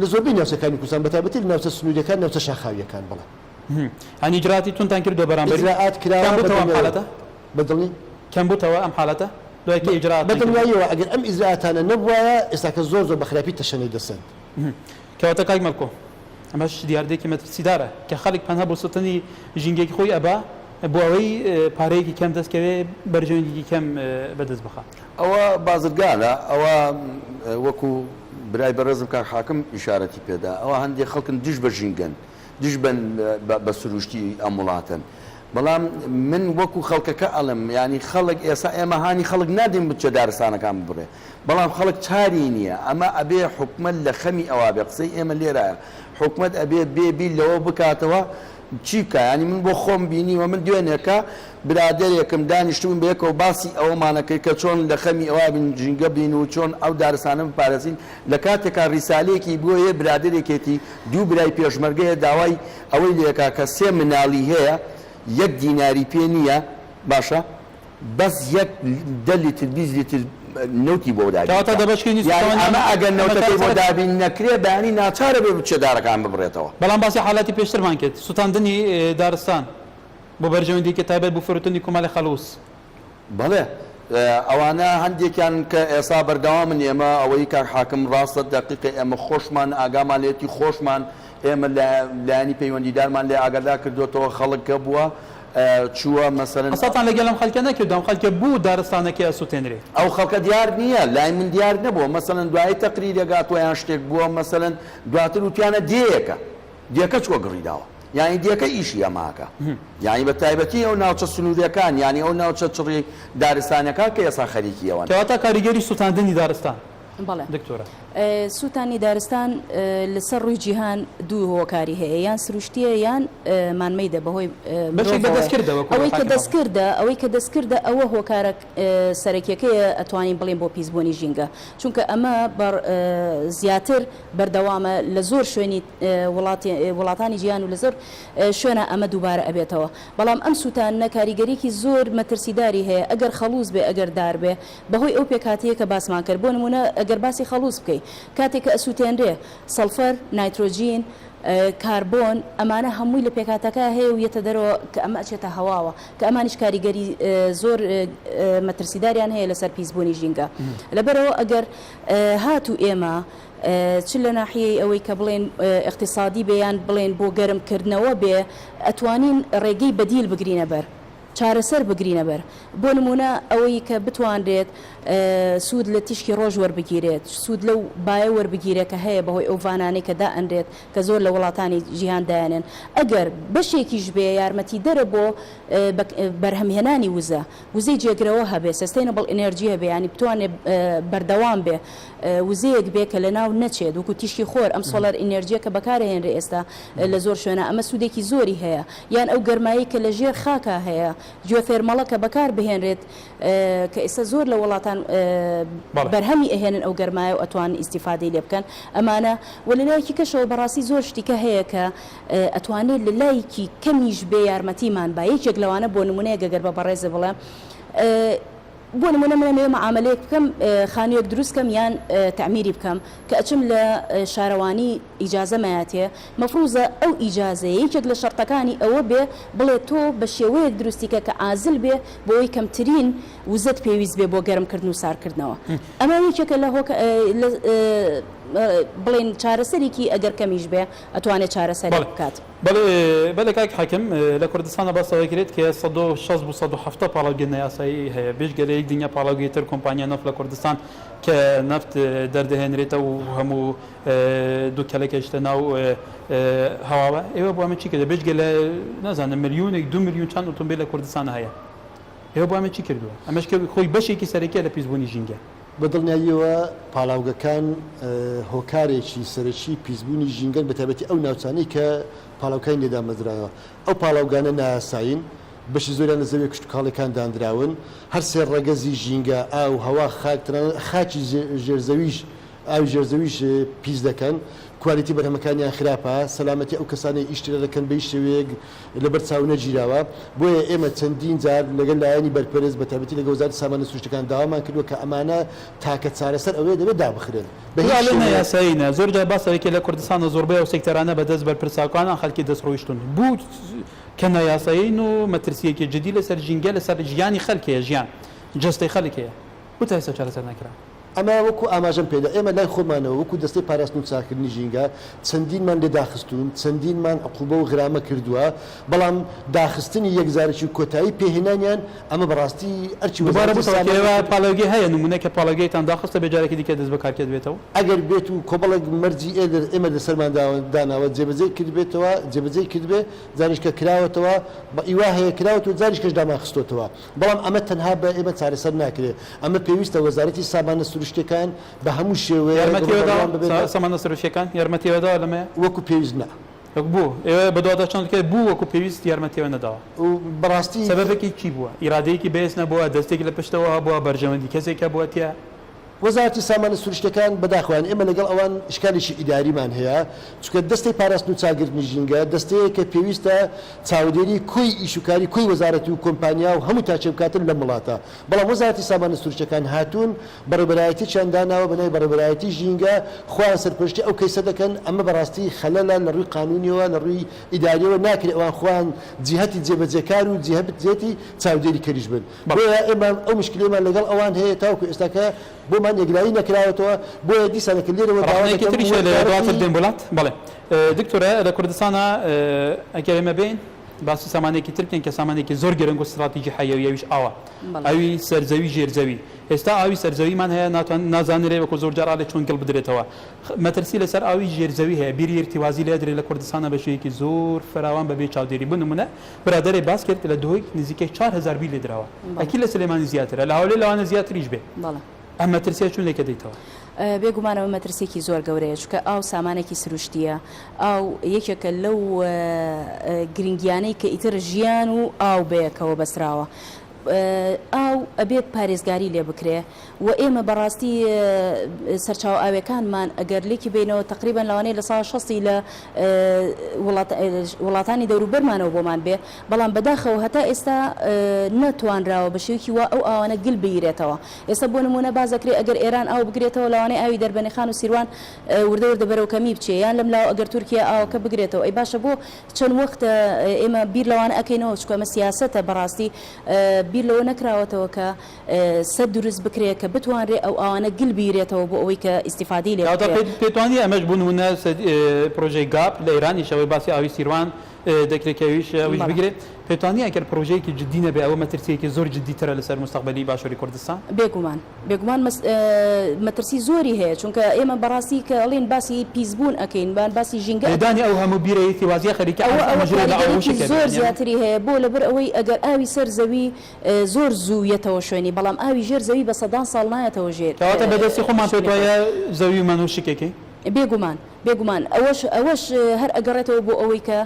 لە زۆربەی ناوچەکانی کوردستان بەتایبەتی لە ناوچە سنوورییەکان ناوچە شاخاوییەکان بەڵێ. یانی ئیجرائاتی توندتان کردووە بەرامبەری؟ ئیجرائات کراوە کەم بووتەوە ئەم حالەتە؟ بە دڵنی. کەم بووتەوە ئەم حالەتە دوای کە ئیجرائاتتان کردووە؟ بە دڵنیاییەوە ئەگەر ئەم ئیجرائاتانە نەبوایە ئێستاکە زۆر زۆر بە خراپی تەشەنەی دەسەند. کەواتە کاک مەلکۆ ئەمەش دیاردەیەکی مەترسیدارە کە خەڵک پەنها بۆ سوتنی ژینگەی خۆی ئەبا بۆ ئەوەی پارەیەکی کەم دەست کەوێ بەرژەوەندیکی کەم بەدەست بخا. ئەوە بازرگانە ئەوە وەکو برای بەڕێزم کاک حاکم ئیشارەتی پێدا ئەوە هەندێ خەڵکن دژ بە ژینگەن دژ بە سروشتی ئەم وڵاتەن بەڵام من وەکو خەڵکەکە ئەڵێم یانی خەڵک ئێسا ئێمە هانی خەڵک نادەین بچێ دارستانەکان ببڕێ بەڵام خەڵک چاری نییە ئەمە ئەبێ حکومەت لە خەمی ئەوا بێ قسەی ئێمە لێرایە حکومەت ئەبێ بێ بیر لەوە بکاتەوە چی بکا یانی من بۆ خۆم بینیوە من دوێنێکە برادەرێکم دانیشتبووین بەیەکەوە باسی ئەوەمانە کرد کە چۆن لە خەمی ئەوا بین ژینگە بین و چۆن ئەو دارستانە بپارێزین لە کاتێکا ریسالەیەکی بۆ یە برادەرێکێتی دوو برای پێشمەرگەیە داوای ئەوەی لێکا کە سێ مناڵی هەیە یەک دیناری پێ نییە باشە بەس یەک دە لیتر 20 لیتر نەوتی بۆ دابین کەواتە بکا دەبەشکردنی یانی سوتەمەنی ئەمە ئەمە ئەگەر ئەمە نەوتەکەی بۆ چارەسەرە دابین نەکرێ بەیانی ناچارە بێ بچێ دارەکان ببڕێتەوە. بەڵام باسی حاڵەتی پێشترمان کرد سوتاندنی دارستان بۆ بەرژەوەندیەکی تایبەت بۆ فرۆتنی کومەڵی خەڵوز. بەڵێ ئەوانە هەندێکیان کە ئێسا بەردەوامن ئێمە ئەوەی کاک حاکم ڕاستە دەقیقە ئێمە خۆشمان ئاگامان لێتی خۆشمان ئێمە لایەنی پەیوەندیدارمان لێ ئاگادار کردۆتەوە خەڵک هەبووە چووە مەسەلەن. قسەتان لەگەل ئەم خەلکە نەکردوە ئەم خەلکە بو دارستانەکەی ئەسوتێنرێ. ئەو خەڵکە دیار نییە لای من دیار نەبووە مەسەلەن دوایی تەقریرێک هاتووە یان شتێک بووە مەسەلەن دواتر وتیانە دێیەکە دێکە چووە گڕی داوە یانی دێکە ئیشی ئەمە ئەکا یانی بە تایبەتی ئەو ناوچە سنووریەکان یانی ئەو ناوچە چڕی دارستانەکان کە ئێستا خەریکی ئەوەن. کەواتە کاریگەری سوتاندنی دارستان بەڵێ دکتۆرە. سوتانی دارستان لەسەر ڕووی جیهان دوو هۆکاری هەیە یان سروشتیە یان man made ە بەهۆی بەشێک بە مرۆڤەوەیە دەستکردە وەکو ئەوەی کە حاکم ئەڵێ. دەستکردە ئەوەی کە دەستکردە ئەوە هۆکارە سەرەکیەکەیە ئەتوانین بڵێین بۆ پیسبوونی ژینگە چونکە ئەمە بە زیاتر بەردەوامە لە زۆر شوێنی وڵاتی وڵاتانی جیهان و لە زۆر شوێنا ئەمە دووبارە ئەبێتەوە بەڵام ئەم سووتاندنە کاریگەریەکی زۆر مەترسیداری هەیە ئەگەر خەڵوز بێ ئەگەر دار بێ بەهۆی ئەو پێکهاتەیە کە باسمان کرد بۆ نموونە ئەگەر باسی خەڵوز بکەی کاتێک کە ئەسووتێنرێ سەڵفەر، نایترۆجین، کاربۆن ئەمانە هەمووی لە پێکهاتەکە هەیە و یەتە دەرەوە کە ئەمە ئەچێتە هەواوە کە ئەمانیش کاریگەری زۆر مەترسیداریان هەیە لەسەر پیسبوونی ژینگە لەبەرئەوە ئەگەر هاتوو ئێمە چ لە ناحیەی ئەوەی کە بڵێین ئیقتیسادی بێ یان بڵێین بۆ گەرم کردنەوە بێ ئەتوانین ڕێگەی بەدیل بگرینە بەر چارەسەر بگرینە بەر بۆ نموونە ئەوەی کە بتوانرێت سوود لە تیشکی ڕۆژ وەربگیرێت سوود لەو بایە وەربگیرێت کە هەیە بەهۆی ئەو ڤانانەی کە دائەنرێت کە زۆر لە وڵاتانی جیهان دایانێن ئەگەر بەشێکیش بێ یارمەتیدەرە بۆ بەرهەمهێنانی وزە وزەی جێگرەوە هەبێ Sustainable Energy هەبێ یانی بتوانێ بەردەوام بێ وزەیەک بێ کە لەناو نەچێت وەکو تیشکی خۆر ئەم solar energy یە کە بەکارئەهێنرێ ئێستا لە زۆر شوێنا ئەمە سوودێکی زۆری هەیە یان ئەو گەرمایەی کە لە ژێر خاکا هەیە geothermal ە کە بەکار بهێنرێت کە ئێستا زۆر لە وڵاتان بەرهەمی ئەهێنن ئەو گەرمایە و ئەتوانن ئیستیفادەی لێ بکەن ئەمانە و لە لایەکی کەشەوە بەڕاستی زۆر شتیکە هەیە کە ئەتوانێت لە لایکی کەمیش بێ یارمەتیمان با یەکێک لەوانە بۆ نمونەیەک گەر بە بەڕێزت بڵێم بۆ نمونە من ئەمەوێ مەعامەلەیەک بکەم خانوویەک دروست کەم یان تەعمیری بکەم کە ئەچم لە شارەوانی ئیجازە مایەتێ مەفروزە ئەو ئیجازەیە یەکێک لە شەرتەکانی ئەوە بێ بڵێ تۆ بە شێوەیەک دروستی کە کە عازل بێ بۆی کەمترین وزەت پێویست بێ بۆ گەرم کردن و سارکردنەوە ئەمە یەکێکە لە هۆکە لە بڵێن چارەسەرێکی ئەگەر کەمیش بێ ئەتوانێت چارەسەرێک بەڵێ بکات. بەڵێ بەلێ کاک حاکم لە کوردستانا باس ئەوە کرێت کە 160 بو 170 پاڵاوگەی نایاسایی هەیە بێجگە لە یەک دنیا پاڵاوگەی تر کۆمپانیا نەفت لە کوردستان کە نەفت دەردەهێنرێتە و هەموو دوکەلەکەیشتە ناو هەواوە ئێوە بۆ ئەمە چی کردە بێجگە لە نازانم ملیونێک دو ملیون چەند ئۆتۆمبیل لە کوردستانا هەیە ئێوە بۆ ئەمە چی کردووە ئەمەش کە خۆی بەشێکی سەرەکیە لە پیسبوونی ژینگە. بە دڵنیاییەوە پاڵاوگەکان هۆکارێکی سەرەکی پیسبوونی ژینگەن بەتایبەتی ئەو ناوچانەی کە پاڵاوکانی لێ دامەزراوە. ئەو پاڵاوگانە نایاسایین. بەشی زۆریان لە زەویە کشتوکاڵیەکان داندراون، هەر سێ ڕەگەزی ژینگە، ئاو، هەوا، خاک، تەنانەت خاکی ژێرزەویش، ئاوی ژێرزەویش پیس دەکەن، کوالیتی بەرهەمەکانیان خراپە، سەلامەتی ئەو کەسانەی ئیش تێدا دەکەن بە هیچ شێوەیەک لەبەر چاو نەگیراوە، بۆیە ئێمە چەندین جار لەگەڵ لایەنی بەرپرس بە تایبەتی لەگەڵ وەزارەتی سامانە سروشتیەکان داوامان کردووە کە ئەمانە تاکە چارەسەر ئەوەیە دەبێت دابخرێن بە هیچ ئەڵێ شێوەیەک. نایاسایی نا، زۆر جار باس ئەوەی کە لە کوردستاندا زۆربەی ئەو سێکتەرانە بە دەست بەرپرساکان خەلکی دەست ڕۆیشتوون بوو کە نایاسایین و مەترسییەکی جدی لەسەر ژینگە لەسەر ژیانی خەلک هەیە ژیان جەستەی خەلک هەیە بۆ تا ئێستا چارەسەر نەکرا؟ ئەمە وەکو ئاماژەم پێدا ئێمە لای خۆمانەوە وەکو دەستەی پاراستن و چاککردنی ژینگە چەندینمان لێ داخستوون، چەندینمان عقوبە و غرامە کردووە، بەڵام داخستنی یەکجارەکی و کۆتایی پێهێنانیان ئەمە بەڕاستی ئەرکی دووبارە وەزارەتی بۆتەوە کە سامانی ئێوە پاڵاوگەی هەیە نموونە کە پاڵاوگەیتان داخست دەبێت جارێکی دیکە دەست بە کارکرد بێتەوە؟ ئەگەر بێت و کۆمەڵێک مەرجی ئێمە لەسەرمان داناوە جێبەجێی کردبێتەوە جێبەجێی کردبێ جاریش کە کراوەتەوە ئی وا هەیە کراوەتەوە جاریش کەش دامانخستۆتەوە بەڵام ئەمە تەنها بە ئێمە چارەسەر ناکرێ ئەمە پێویستە وەزارەتی سامانە سروشتیەکان بە هەموو شێوەیەک یارمەتی ئێوە ڕووبەڕووان داوە ببێتە. سامانە سروشتیەکان یارمەتی ئێوە داوە لەمەیە؟ وەکو پێویست نا. وەک بۆ؟ ئێوە بەدواداچوون دەکەن بۆ وەکو پێویست یارمەتی ئێوە نەداوە؟ بەڕاستی. سەبەبەکەی چی بووە؟ ئیرادەیەکی بەهێز نەبووە؟ دەستێک لە پشتەوە هەبووە؟ بەرژەوەندی کەسێک هەبووە تیا؟ وەزارەتی سامانە سروشتیەکان، بەداخەوە یانی ئێمە لەگەڵ ئەوان ئیشکالێکی ئیداریمان هەیە، چونکە دەستەی پاراستن و چاکگرتنی ژینگە دەستەیەکە پێویستە چاودێری کۆی ئیش و کاری کۆی وەزارەت و کۆمپانیا و هەموو تاکێ بکاتن لەم وڵاتە، بەڵام وەزارەتی سامانە سروشتیەکان هاتوون بەڕێوبەرایەتیەکیان داناوە بەناوی بەڕێوبەرایەتی ژینگە خۆیان سەرپەرشتی ئەو کەیسە دەکەن، ئەمە بەڕاستی خەلەلە لە ڕووی قانونیەوە لە ڕووی ئیداریەوە ناکرێ ئەوان خۆیان جیهەتی جێبەجێکار و جیهەتی چاودێریکەریش بن. بۆیە ئێمە ئەو موشکیلەیەمان لەگەڵ ئەوان هەیە تاوەکو ئێستاکە بۆمان یەکلایی نەکراوەتەوە، بۆیە دیسانەکە لێرەوە داوا ڕەخنەیەکی دەکەم تریش هەیە لە دواتر وەزارەتی. دێم بۆ لات. بەڵێ دکتۆرە لە کوردستانا ئەگەر ئێمە بێین باسی سامانێکی تر بکەین کە سامانێکی زۆر گرنگ و ستراتیجی حەیە و ئەویش ئاوە بەڵێ. ئاوی سەرزەوی ژێر زەوی ئێستا ئاوی سەرزەویمان هەیە ناتوان نازانرێ وەکو زۆر جار ئالێ چۆن گڵ بدرێتەوە مەترسی لەسەر ئاوی ژێر زەوی هەیە بیری ئیرتیوازی لێ ئەدرێ لە کوردستانا بە شێوەیەکی زۆر فراوان بەبێ چاودێری بۆ نمونە برادەرێ باس کرد لە دهۆک نزیکەی 4000 بیر لێ دراوە ئەکی لە سلێمانی زیاترە لە هەولێر لەوانە زیاتریش بێ ئەم مەترسیە چون لێکە دەیتەوە؟ بێگومان ئەوە مەترسیەکی زۆر گەورەیە چونکە ئاو سامانێکی سروشتیە ئاو یەکێکە لەو گرنگیانەی کە ئیتر ژیان و ئاو بەیەکەوە بەستراوە ئاو ئەبێت پارێزگاری لێ بکرێ و ئێمە بەڕاستی سەرچاوە ئاوێکانمان ئەگەر لێکی بینەوە تەقریبەن لەوانەیە لە سا شەستی لە وڵاتانی دەوروبەرمانەوە بۆمان بێ بەڵام بەداخەوە هەتا ئێستا نەتوانراوە بە شێوەیەکی وا ئەو ئاوانە گل بگیرێتەوە ئێستا بۆ نمونە باس دەکرێ ئەگەر ئێران ئاو بگرێتەوە لەوانەیە ئاوی دەربەنیخان و سیروان وردە وردە بەرەو کەمی بچێ یان لەم لاوە ئەگەر تورکیا ئاوەکە بگرێتەوە ئەی باشە بۆ چەند وەختە ئێمە بیر لەوانە ئەکەینەوە چونکە ئەمە سیاسەتە بەڕاستی بیر لەوە نەکراوەتەوە کە سەد دروست بکرێ کە بتوانرێ ئەو ئاوانە گل بیرێتەوە بۆ ئەوەی کە ئیستیفادەی لێ کەواتە بکرێ. پێت وانیە ئەمەش بۆ نموونە پرۆژەی گاپ لە ئێرانیش ئەوەی باسی ئاوی سیروان دەکرێ کە ئەویش ئەویش بەڵێ. بگرێ پێت وانیە ئەگەر پرۆژەیەکی جدی نەبێ ئەوە مەترسییەکی زۆر جدی ترە لەسەر موستەقبەلی باشووری کوردستان؟ بێگومان بێگومان مەترسی زۆری هەیە چونکە ئێمە بەڕاستی کە ئەڵێین باسی پیسبوون ئەکەین بان باسی ژینگە ئەکەین. لێدانی ئەو هەموو بیرەی تیوازیە خەریکە ئەوە ئەوە ئەمژرێ لە ئاو کاریگەریی وشک ئەبێ زۆر یانی. زیاتری هەیە بۆ لەبەر ئەوەی ئەگەر ئاوی سەر زەوی زۆر زوو یەتەوە شوێنی بەڵام ئاوی ژێر زەوی بە سەدان ساڵ نایەتەوە ژێر کەواتە بە دەستی خۆمان شوێنی پێت خۆی. وایە زەویمان وشکەکەین؟ بێگومان بێگومان ئەوەش ئەوەش هەر ئەگەڕێتەوە بۆ ئەوەی کە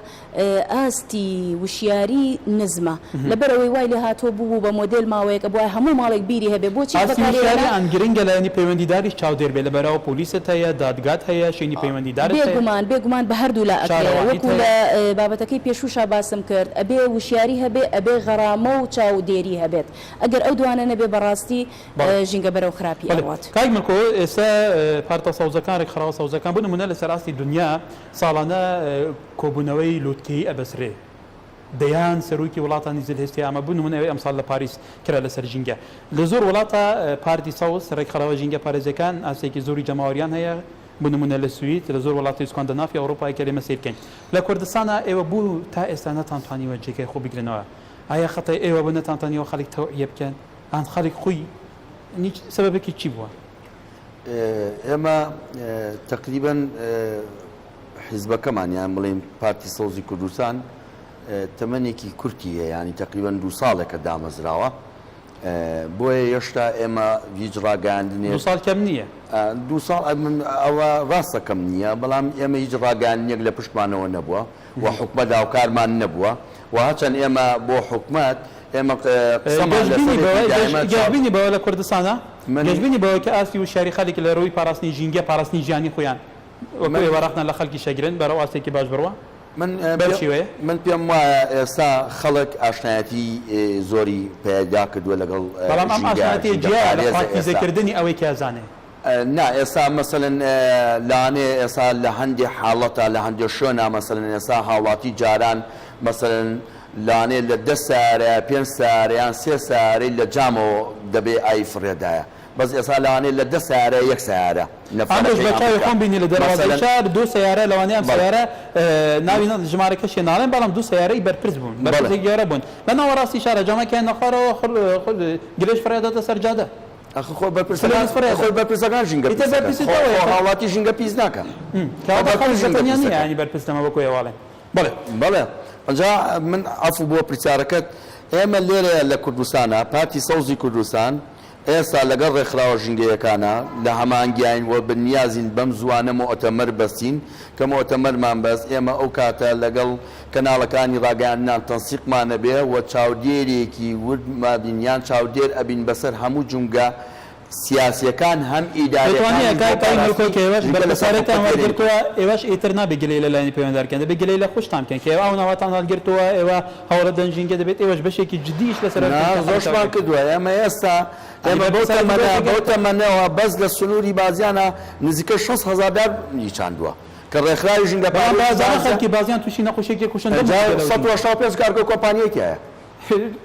ئاستی وشیاری نزمە لەبەر ئەوەی وای لێهاتووە بووبوو بە مۆدێل ماوەیەک ئەبوایە هەموو ماڵێک بیری هەبێ بۆچی ئاستی بەکاری وشیاری هێنا؟ ئان گرنگە لایەنی پەیوەندیداریش چاودێر بێ لەبەرئەوە پۆلیست هەیە دادگات هەیە شوێنی پەیوەندیدارت هەیە بێگومان بێگومان بە هەردوو لا ئەکرێ شارەوانیت وەکو هەیە. لە بابەتەکەی پێشووشا باسم کرد ئەبێ وشیاری هەبێ ئەبێ غەرامە و چاودێری هەبێت ئەگەر ئەو دوانە نەبێ بەڕاستی بەڵێ. ژینگە بەرەو خراپی بەڵێ ئەڕوات. کاک ملکۆ ئێستا پارتە سەوزەکان رێکخراوە سەوزەکان بۆ نمونە لەسەر ئاستی دونیا ساڵانە کۆبوونەوەی لوتکەیی ئەبەسرێ دەیان سەرۆکی وڵاتانی زلهێز تیا ئەمە بۆ نمونە ئەوەی ئەمساڵ لە پاریس کرا لەسەر ژینگە لە زۆر وڵاتە پارتی سەوز رێکخراوە ژینگە پارێزەکان ئاستێکی زۆری جەماوەریان هەیە بۆ نمونە لە سوید لە زۆر وڵاتی ئیسکاندەنافی ئەوروپای کە لێمە سەیر بکەین لە کوردستانا ئێوە بۆ تا ئێستا نەتانتوانیوە جێگای خۆ بگرنەوە ئایا خەتای ئێوە بۆ نەتانتوانیوە خەڵک تەوعیە بکەن ئان خەڵک خۆی سەبەبەکی چی بووە؟ ئێمە تەقریبەن حیزبەکەمان یان بڵێین پارتی سەوزی کوردستان تەمەنێکی کورتی هەیە ینی تەقریبەن دوو ساڵێکە دامەزراوە. بۆیە یەشتا ئێمە هیچ ڕاگەیاندنێک. دوو ساڵ کەم نییە. دوو ساڵ ئەوە ڕاستە کەم نییە، بەڵام ئێمە هیچ ڕاگەیاندنێک لە پشتمانەوە نەبووە و حکومەت هاوکارمان نەبووە و هەرچەند ئێمە بۆ حکومەت ئێمە قسەمان گەشبینی لەسەرێتی بەوە دایمە چاو. گەشبینی بەوە لە کوردستانا من. گەشبینی بەوە کە ئاستی وشیاری خەلک لە رووی پاراستنی ژینگە پاراستنی ژیانی خۆیان وەکو من. ئێوە رەخنە لە خەلکیش ئەگرن بەرەو ئاستێکی باش بڕوا. من بەم شیوەیە؟ من پێم وایە ئێستا خەڵک ئاشنایەتی زۆری پەیدا کردووە لەگەڵ بەڵام ئەم ژینگە، ئاشنایەتیە ژینگە جیایە لە پارێزە ئێستا. پراکتیزەکردنی ئەوەی کە ئەزانێ. نا ئێستا مەسەلەن لەوانەیە ئێستا لە هەندێ حاڵەتا لە هەندێ شوێنا مەسەلەن ئێستا هاوڵاتی جاران مەسەلەن لەوانەیە لە دە سەیارەیا پێنج سەیارە یان سێ سەیارەی لە جامەوە دەبێ ئاوی فڕێدایە بەس ئێستا لەوانەیە لە دە سەیارە یەک سەیارە ئەمەش نەفەرەکەی بە چاوی ئەمریکا خۆم بینی لە دەروازەی مەسەلەن شار دوو سەیارە لەوانەیە ئەم بەڵێ. سەیارە ناوی ژمارەکەشی ناڵێم بەڵام دوو سەیارەی بەرپرس بوون بەڵێ. بەرپرسێک گەورە بوون لە ناوەڕاستی شارە جامەکەیان نەخوارەوە خڕ خڕ گرێژ فڕێداتە سەر جادە ئەخ خۆ بەرپرسەکان فلێنس فڕێدا خۆی بەرپرسەکان ژینگە ئیتر پیس دەکەن بەرپرسی خۆ تەوەیە خۆ کە هاوڵاتی ژینگە پیس ناکا خۆ کەواتە بەرپرس خەڵک ژینگە بەتەنیا پیس نییە دەکا. یانی بەرپرس لەمە وەکو ئێوە ئەڵێن بەڵێ. بەڵێ ئەجا من عەفو بۆ پرسیارەکەت ئێمە لێرەیە لە کوردستانا پارتی سەوزی کوردستان ئێستا لەگەڵ ڕێکخراوە ژینگەیەکانا لە هەماهەنگیاین و بەنیازین بەم زووانە موئتەمەر بەستین، کە موئتەمەرمان بەست ئێمە ئەو کاتە لەگەڵ کەناڵەکانی ڕاگەیاندنان تەنسیقمان ئەبێ و چاودێرێکی ورد ئەبین یان چاودێر ئەبین بەسەر هەموو جومگە سیاسیەکان هەم دەتوانیە ئیداریەکانیش بۆ کاک کاک ملکۆ پاراستنی کە ئێوەش ژینگە لەسەر بەرپرسیارێتان حکومەت هەرێمی وەرگرتووە ئێوەش ئیتر نابێ گلەی لە لایەنی پەیوەندار بکەن دەبێ گلەی لە خۆشتان بکەن کە ئێوە ئەو ناوەتان هەڵگرتووە ئێوە هەوڵەدەن ژینگە دەبێت ئێوەش بەشێکی جدی ئیش لەسەر نا بکەن کە خەڵک زۆرشمان چاودێر بکەن. کردووە ئێمە ئێستا یانی ئێمە بەو بەرپرسیارێتی تەمەنە زۆر بەو گەورەترە. تەمەنەوە بەس لە سنووری بازیانە نزیکەی 60 هەزار دار ی چاندووە کە ڕێکخراوی ژینگە بەڵام پارێزی بازیانە بازیان خەڵکی بازیان تووشی نەخۆشیەکی کوشندە بوون جا جگە لەو ژینگە. 185 کارگە و کۆمپانیای تیایە.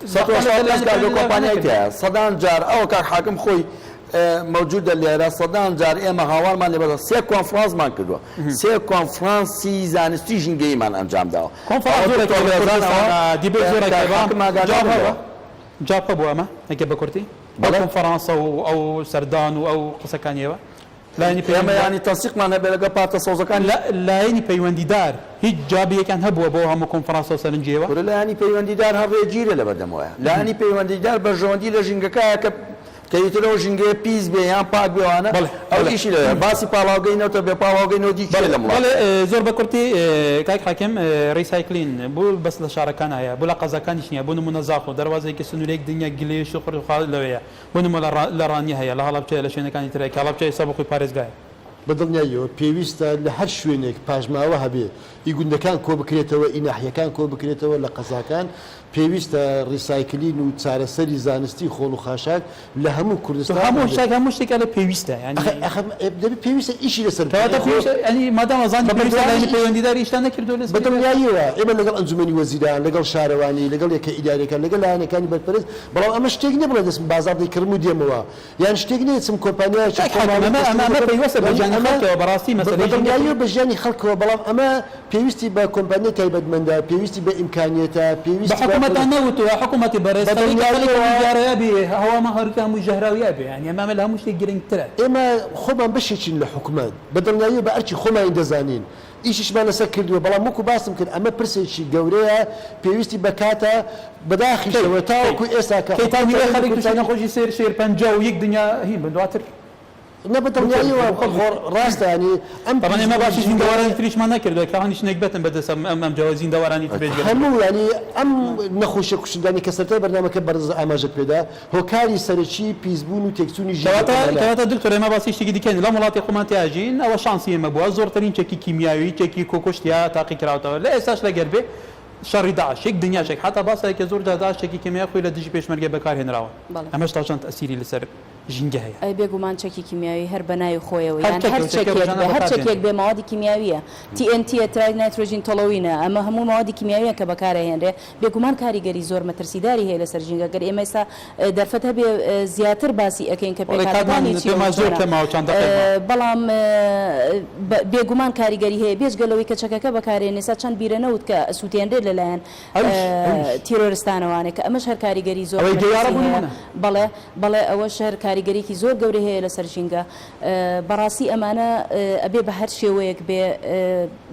185 کارگە و کۆمپانیای تیایە سەدان جار ئەوە کاک حاکم خۆی مەوجودە لێرە سەدان جار ئێمە هاوارمان لێ بەدە سێ کۆنفرانسمان کردووە سێ کۆنفرانسی زانستی ژینگەییمان ئەنجام داوە کۆنفرانس ئەوە زۆرێک دکتۆر لە ڕێزان ئەوە کوردستان دیبەیت زۆرێک کاک بەڵام حاکم جواب ئاگادار هەبووە لەوە. جواب هەبووە ئەمە ئەگەر بە کورتی ئەو بەڵێ. کۆنفرانسە و ئەو سەردان و ئەو قسەکانیەوە لایەنی ئێمە پەیوەندیدار یانی تەنسیقمان هەبێ لەگەڵ پارتە سەوزەکانیش. لە لایەنی پەیوەندیدار هیچ جوابیەکیان هەبووە بۆ هەموو کۆنفرانسە و سەرنجیەوە؟ کورە لایەنی پەیوەندیدار هەر ڕێگیرە لەبەردەمەوەیە. لایەنی پەیوەندیدار بەرژەوەندی لە ژینگەکایە کە کە ئیتر ئەو ژینگەیە پیس بێ یان پاک بێ وانە بەڵێ ئەو بەڵێ. ئیشی لەوێ باسی پاڵاوگەی نەوتە بێ پاڵاوگەی نەوتی کێ بەڵێ لەم بەڵێ وڵاتەیە؟ زۆر بە کورتی کاک حاکم recycling بۆ بەس لە شارەکان هەیە بۆ لە قەزاکانیش نییە بۆ نموونە زاخۆ دەروازەیەکی سنوورێک دنیا گلێش و خورد و خاڵ لەوێیە بۆ نموونە لە ڕانیە هەیە، لە هەڵەبجە هەیە، لە شوێنەکانی تر هەیە، کە هەڵەبجە ئێستا بۆ خۆی پارێزگایە. بە دڵنیاییەوە پێویستە لە هەر شوێنێک پاشماوە هەبێ ئی گوندەکان کۆبکرێتەوە، ئی ناحیەکان کۆبکرێتەوە، لە قەزاکان پێویستە recycling و چارەسەری زانستی خۆڵ و خاشاک لە هەموو تۆ کوردستان هەموو هەبێ. شتێک هەموو شتێک ئەڵێ پێویستە یانی. ئەخە ئەخە دەبێ پێویستە ئیشی لەسەر بکرێ. کەواتە خۆ پێویستە یانی مادام ئەزانی بە پێویستە بەردەوامی لایەنی ئیش پەیوەندیدار ئیشتان نەکردووە بە لەسەری؟ دڵنیاییەوە ئێمە لەگەڵ ئەنجومەنی وەزیران، لەگەڵ شارەوانی، لەگەڵ یەکە ئیداریەکان، لەگەڵ لایەنەکانی بەرپرس، بەڵام ئەمە شتێک نیە بڵێ دەچم بازاڕ دەیکڕم و دێمەوە یان شتێک نیە دەچم کۆمپانیایەکی کاک حاکم خۆماڵی ئەمە ئەمە دەستم ئەمە دەکەم پەیوەستە بە یانی ژیانی ئەمە خەڵکەوە بەڕاستی بە مەسەلەی ژینگە دڵنیاییەوە بە ژیانی خەڵکەوە بەڵام ئەمە پێویستی بە کۆمپانیای تایبەتمەندە پێویستی بە ئیمکانیەتە بە پێویستی بە حکومەتان نەوتووە حکومەتی بەڕێز بە خەریکە خەڵک دڵنیاییەوە هەموو ژارەویا بێ هەوامان هەرکە هەموو ژەهراویا بێ یانی ئەمە لە هەموو شتێک گرنگترە. ئێمە خۆمان بەشێکین لە حکومەت بە دڵنیاییەوە بە ئەرکی خۆمانی دەزانین ئیشیشمان لەسەر کردووە، بەڵام وەکو باسم کرد ئەمە پرسێکی گەورەیە پێویستی بە کاتە، کەی بەداخیشەوە کەی تاوەکو ئێستا کە کەی تا حکومەتی نیوەی هەرێمی خەڵک تووشی کوردستانی نەخۆشی سیر شێرپەنجە و یەک دنیا هین بن دواتر نا بە بۆ کێ دڵنیاییەوە بۆ خەڵک خۆ ڕاستە یانی ئەم تەبعەن ئێمە پیسبوونی باسی ژینگەیە زیندەوەرانی تریشمان نەکردووە کە هەنیش نەگبەتن بە دەست ئەم ئەم ئەم جەوە زیندەوەرانی تر بێجگە لە مرۆڤ. هەموو یانی ئەم نەخۆشیە کوشندانەی کە سەرەتای بەرنامەکە بەڕێزت ئاماژەت پێدا هۆکاری سەرەکی پیسبوون و تێکچوونی کەواتە ژینگەکەمانە. کەواتە دکتۆر ئێمە باسی شتێکی دیکەین لەم وڵاتی خۆمان تیا ژین ئەوە شانسی ئێمە بووە زۆرترین چەکی کیمیاوی چەکی کۆکوژ تیا تاقی کراوەتەوە لە ئێستاش لەگەر بێ شەڕی داعش یەک دنیا چەک حەتا باس هەیە کە زۆر جار داعش چەکی کیمیاوی خۆی لە دژی پێشمەرگە بەکار هێنراوە بەڵێ. ئەمەش تا چەند تەئسیری لەسەر ژینگە هەیە؟ ئەی بێگومان چەکی کیمیاوی هەر بە ناوی خۆیەوە هەر یان چەکێ هەر و چەکێ چەکێک ڕۆژانە بێ هەر بەکار چەکێک دێنرێ. بێ مەوادی کیمیاوییە TNT یە ترای نایترۆژین تۆڵۆینە ئەمە هەموو مەوادی کیمیاوییە کە بەکارئەهێنرێ بێگومان کاریگەری زۆر مەترسیداری هەیە لەسەر ژینگە گەر ئێمە ئێستا دەرفەت هەبێ زیاتر باسی ئەکەین کە بەڵێ کاتمان پێکهاتەکانی چیە و پێمان زۆر چۆنە کەمە و چەند دەقەیەک ماوە. بەڵام بێگومان کاریگەری هەیە بێجگە لەوەی کە چەکەکە بەکارێن ئێستا چەند بیرە نەوت کە ئەسوتێنرێت لەلایەن ئەویش ئەویش تیرۆرستانەوانێ کە ئەمەش هەر کاریگەری زۆر ئەوەی گەیارە مەترسی بۆ هەیە نموونە. بەڵێ بەڵێ ئەوەش هەر کاریگەری. کاریگەریەکی زۆر گەورەی هەیە لەسەر ژینگە بەڕاستی ئەمانە ئەبێ بە هەر شێوەیەک بێ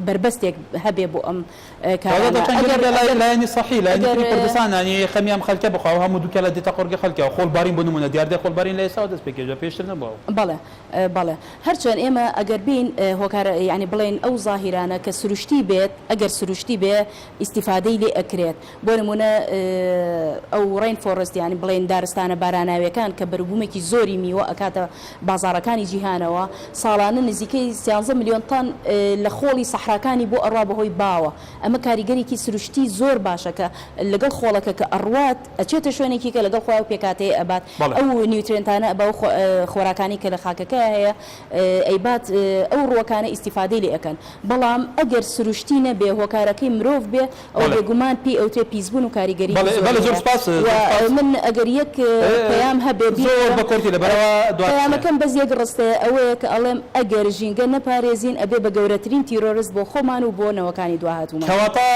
بەربەستێک هەبێ بۆ ئەم کارانە ئەگەر ئەگەر لایەنی سەحی لایەنی تری کوردستان یانی خەمی ئەم خەلکە بخوا ئەو هەموو دوکەلە دێتە قوڕگی خەلکەوە خۆڵ بارین بۆ نمونە دیاردەی خۆڵ بارین لە ئێستاوە دەست پێ کردوە پێشتر نەبووە. بەڵێ بەڵێ هەرچەند ئێمە ئەگەر بێین هۆکارە یانی بڵێین ئەو زاهیرانە کە سروشتی بێت ئەگەر سروشتی بێ ئیستیفادەی لێ ئەکرێت بۆ نمونە ئەو rain forest یانی بڵێین دارستانە باراناویەکان کە بەروبومێکی زۆری میوە ئەکاتە بازاڕەکانی جیهانەوە ساڵانە نزیکەی سیانزە ملیۆن تەن لە خۆڵی سەحراکانی بۆ ئەڕوا بەهۆی باوە ئەمە کاریگەرێکی سروشتی زۆر باشە کە لەگەڵ خۆڵەکە کە ئەڕوات ئەچێتە شوێنێکی کە لەگەڵ خۆی ئەو پێکهاتەیە ئەبات ئەو nutrient انە ئەبا و خۆراکانی کە لە خاکەکەیا هەیە ئەیبات ئەو ڕووەکانە ئیستیفادەی لێ ئەکەن بەڵام ئەگەر سروشتی نەبێ هۆکارەکەی مرۆڤ بێ ئەوە بێگومان پێی ئەوترێ پیسبوون و کاریگەری زۆری هەیە و من ئەگەر یەک پەیام هەبێ بیڵێم پەیامەکەم بەس یەک ڕستەیە ئەوەیە کە ئەڵێم ئەگەر ژینگە نەپارێزین ئەبێ بە گەورەترین تیرۆرست بۆ خۆمان و بۆ نەوەکانی دواهاتوومان. کەواتە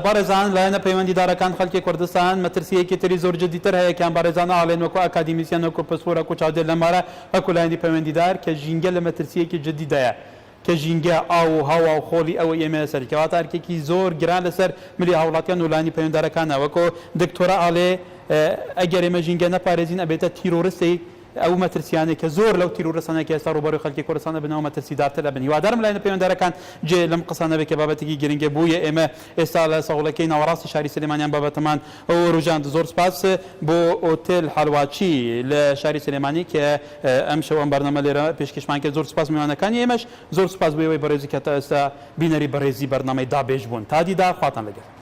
بەڕێزان لایەنە پەیوەندیدارەکان خەڵکی کوردستان مەترسییەکی تری زۆر جدیتر هەیە کە ئەم بەڕێزانە ئەڵێن وەکو ئەکادیمیسیەن وەکو پسپۆر وەکو چاودێر لەم بارە وەکو لایەنی پەیوەندیدار کە ژینگە لە مەترسییەکی جدیدایە کە ژینگە، ئاو و هەوا و خۆڵی ئەوەی ئێمەیە سەری، کەواتە ئەرکێکی زۆر گران لەسەر ملی هاوڵاتیان و لایەنی پەیوەندارەکانە، وەکۆ دکتۆرە ئاڵێ ئەگەر ئێمە ژینگە نەپارێزین ئەبێتە تیرۆرستی ئەو مەترسیانەی کە زۆر لەو تیرۆرستانەی کە ئێستا ڕووبەڕووی خەلکی کوردستان ئەبنەوە مەترسیدارتر ئەبن هیوادارم لایەنە پەیوەندارەکان جێ لەم قسانە بێ کە بابەتێکی گرنگە بوویە ئێمە ئێستا لە سەهۆڵەکەی ناوەڕاستی شاری سلێمانی ئەم بابەتەمان وروژاند زۆر سپاس بۆ ئۆتێل حەلواچی لە شاری سلێمانی کە ئەمشەو ئەم بەرنامە لێرە پێشکەشمان کرد زۆر سوپاس میوانەکانی ئێمەش زۆر سوپاس بۆ ئێوەی بەڕێزی کە تا ئێستا بینەری بەڕێزی بەرنامەی دابێژ بوون تا دیدار خواتان لەگەل.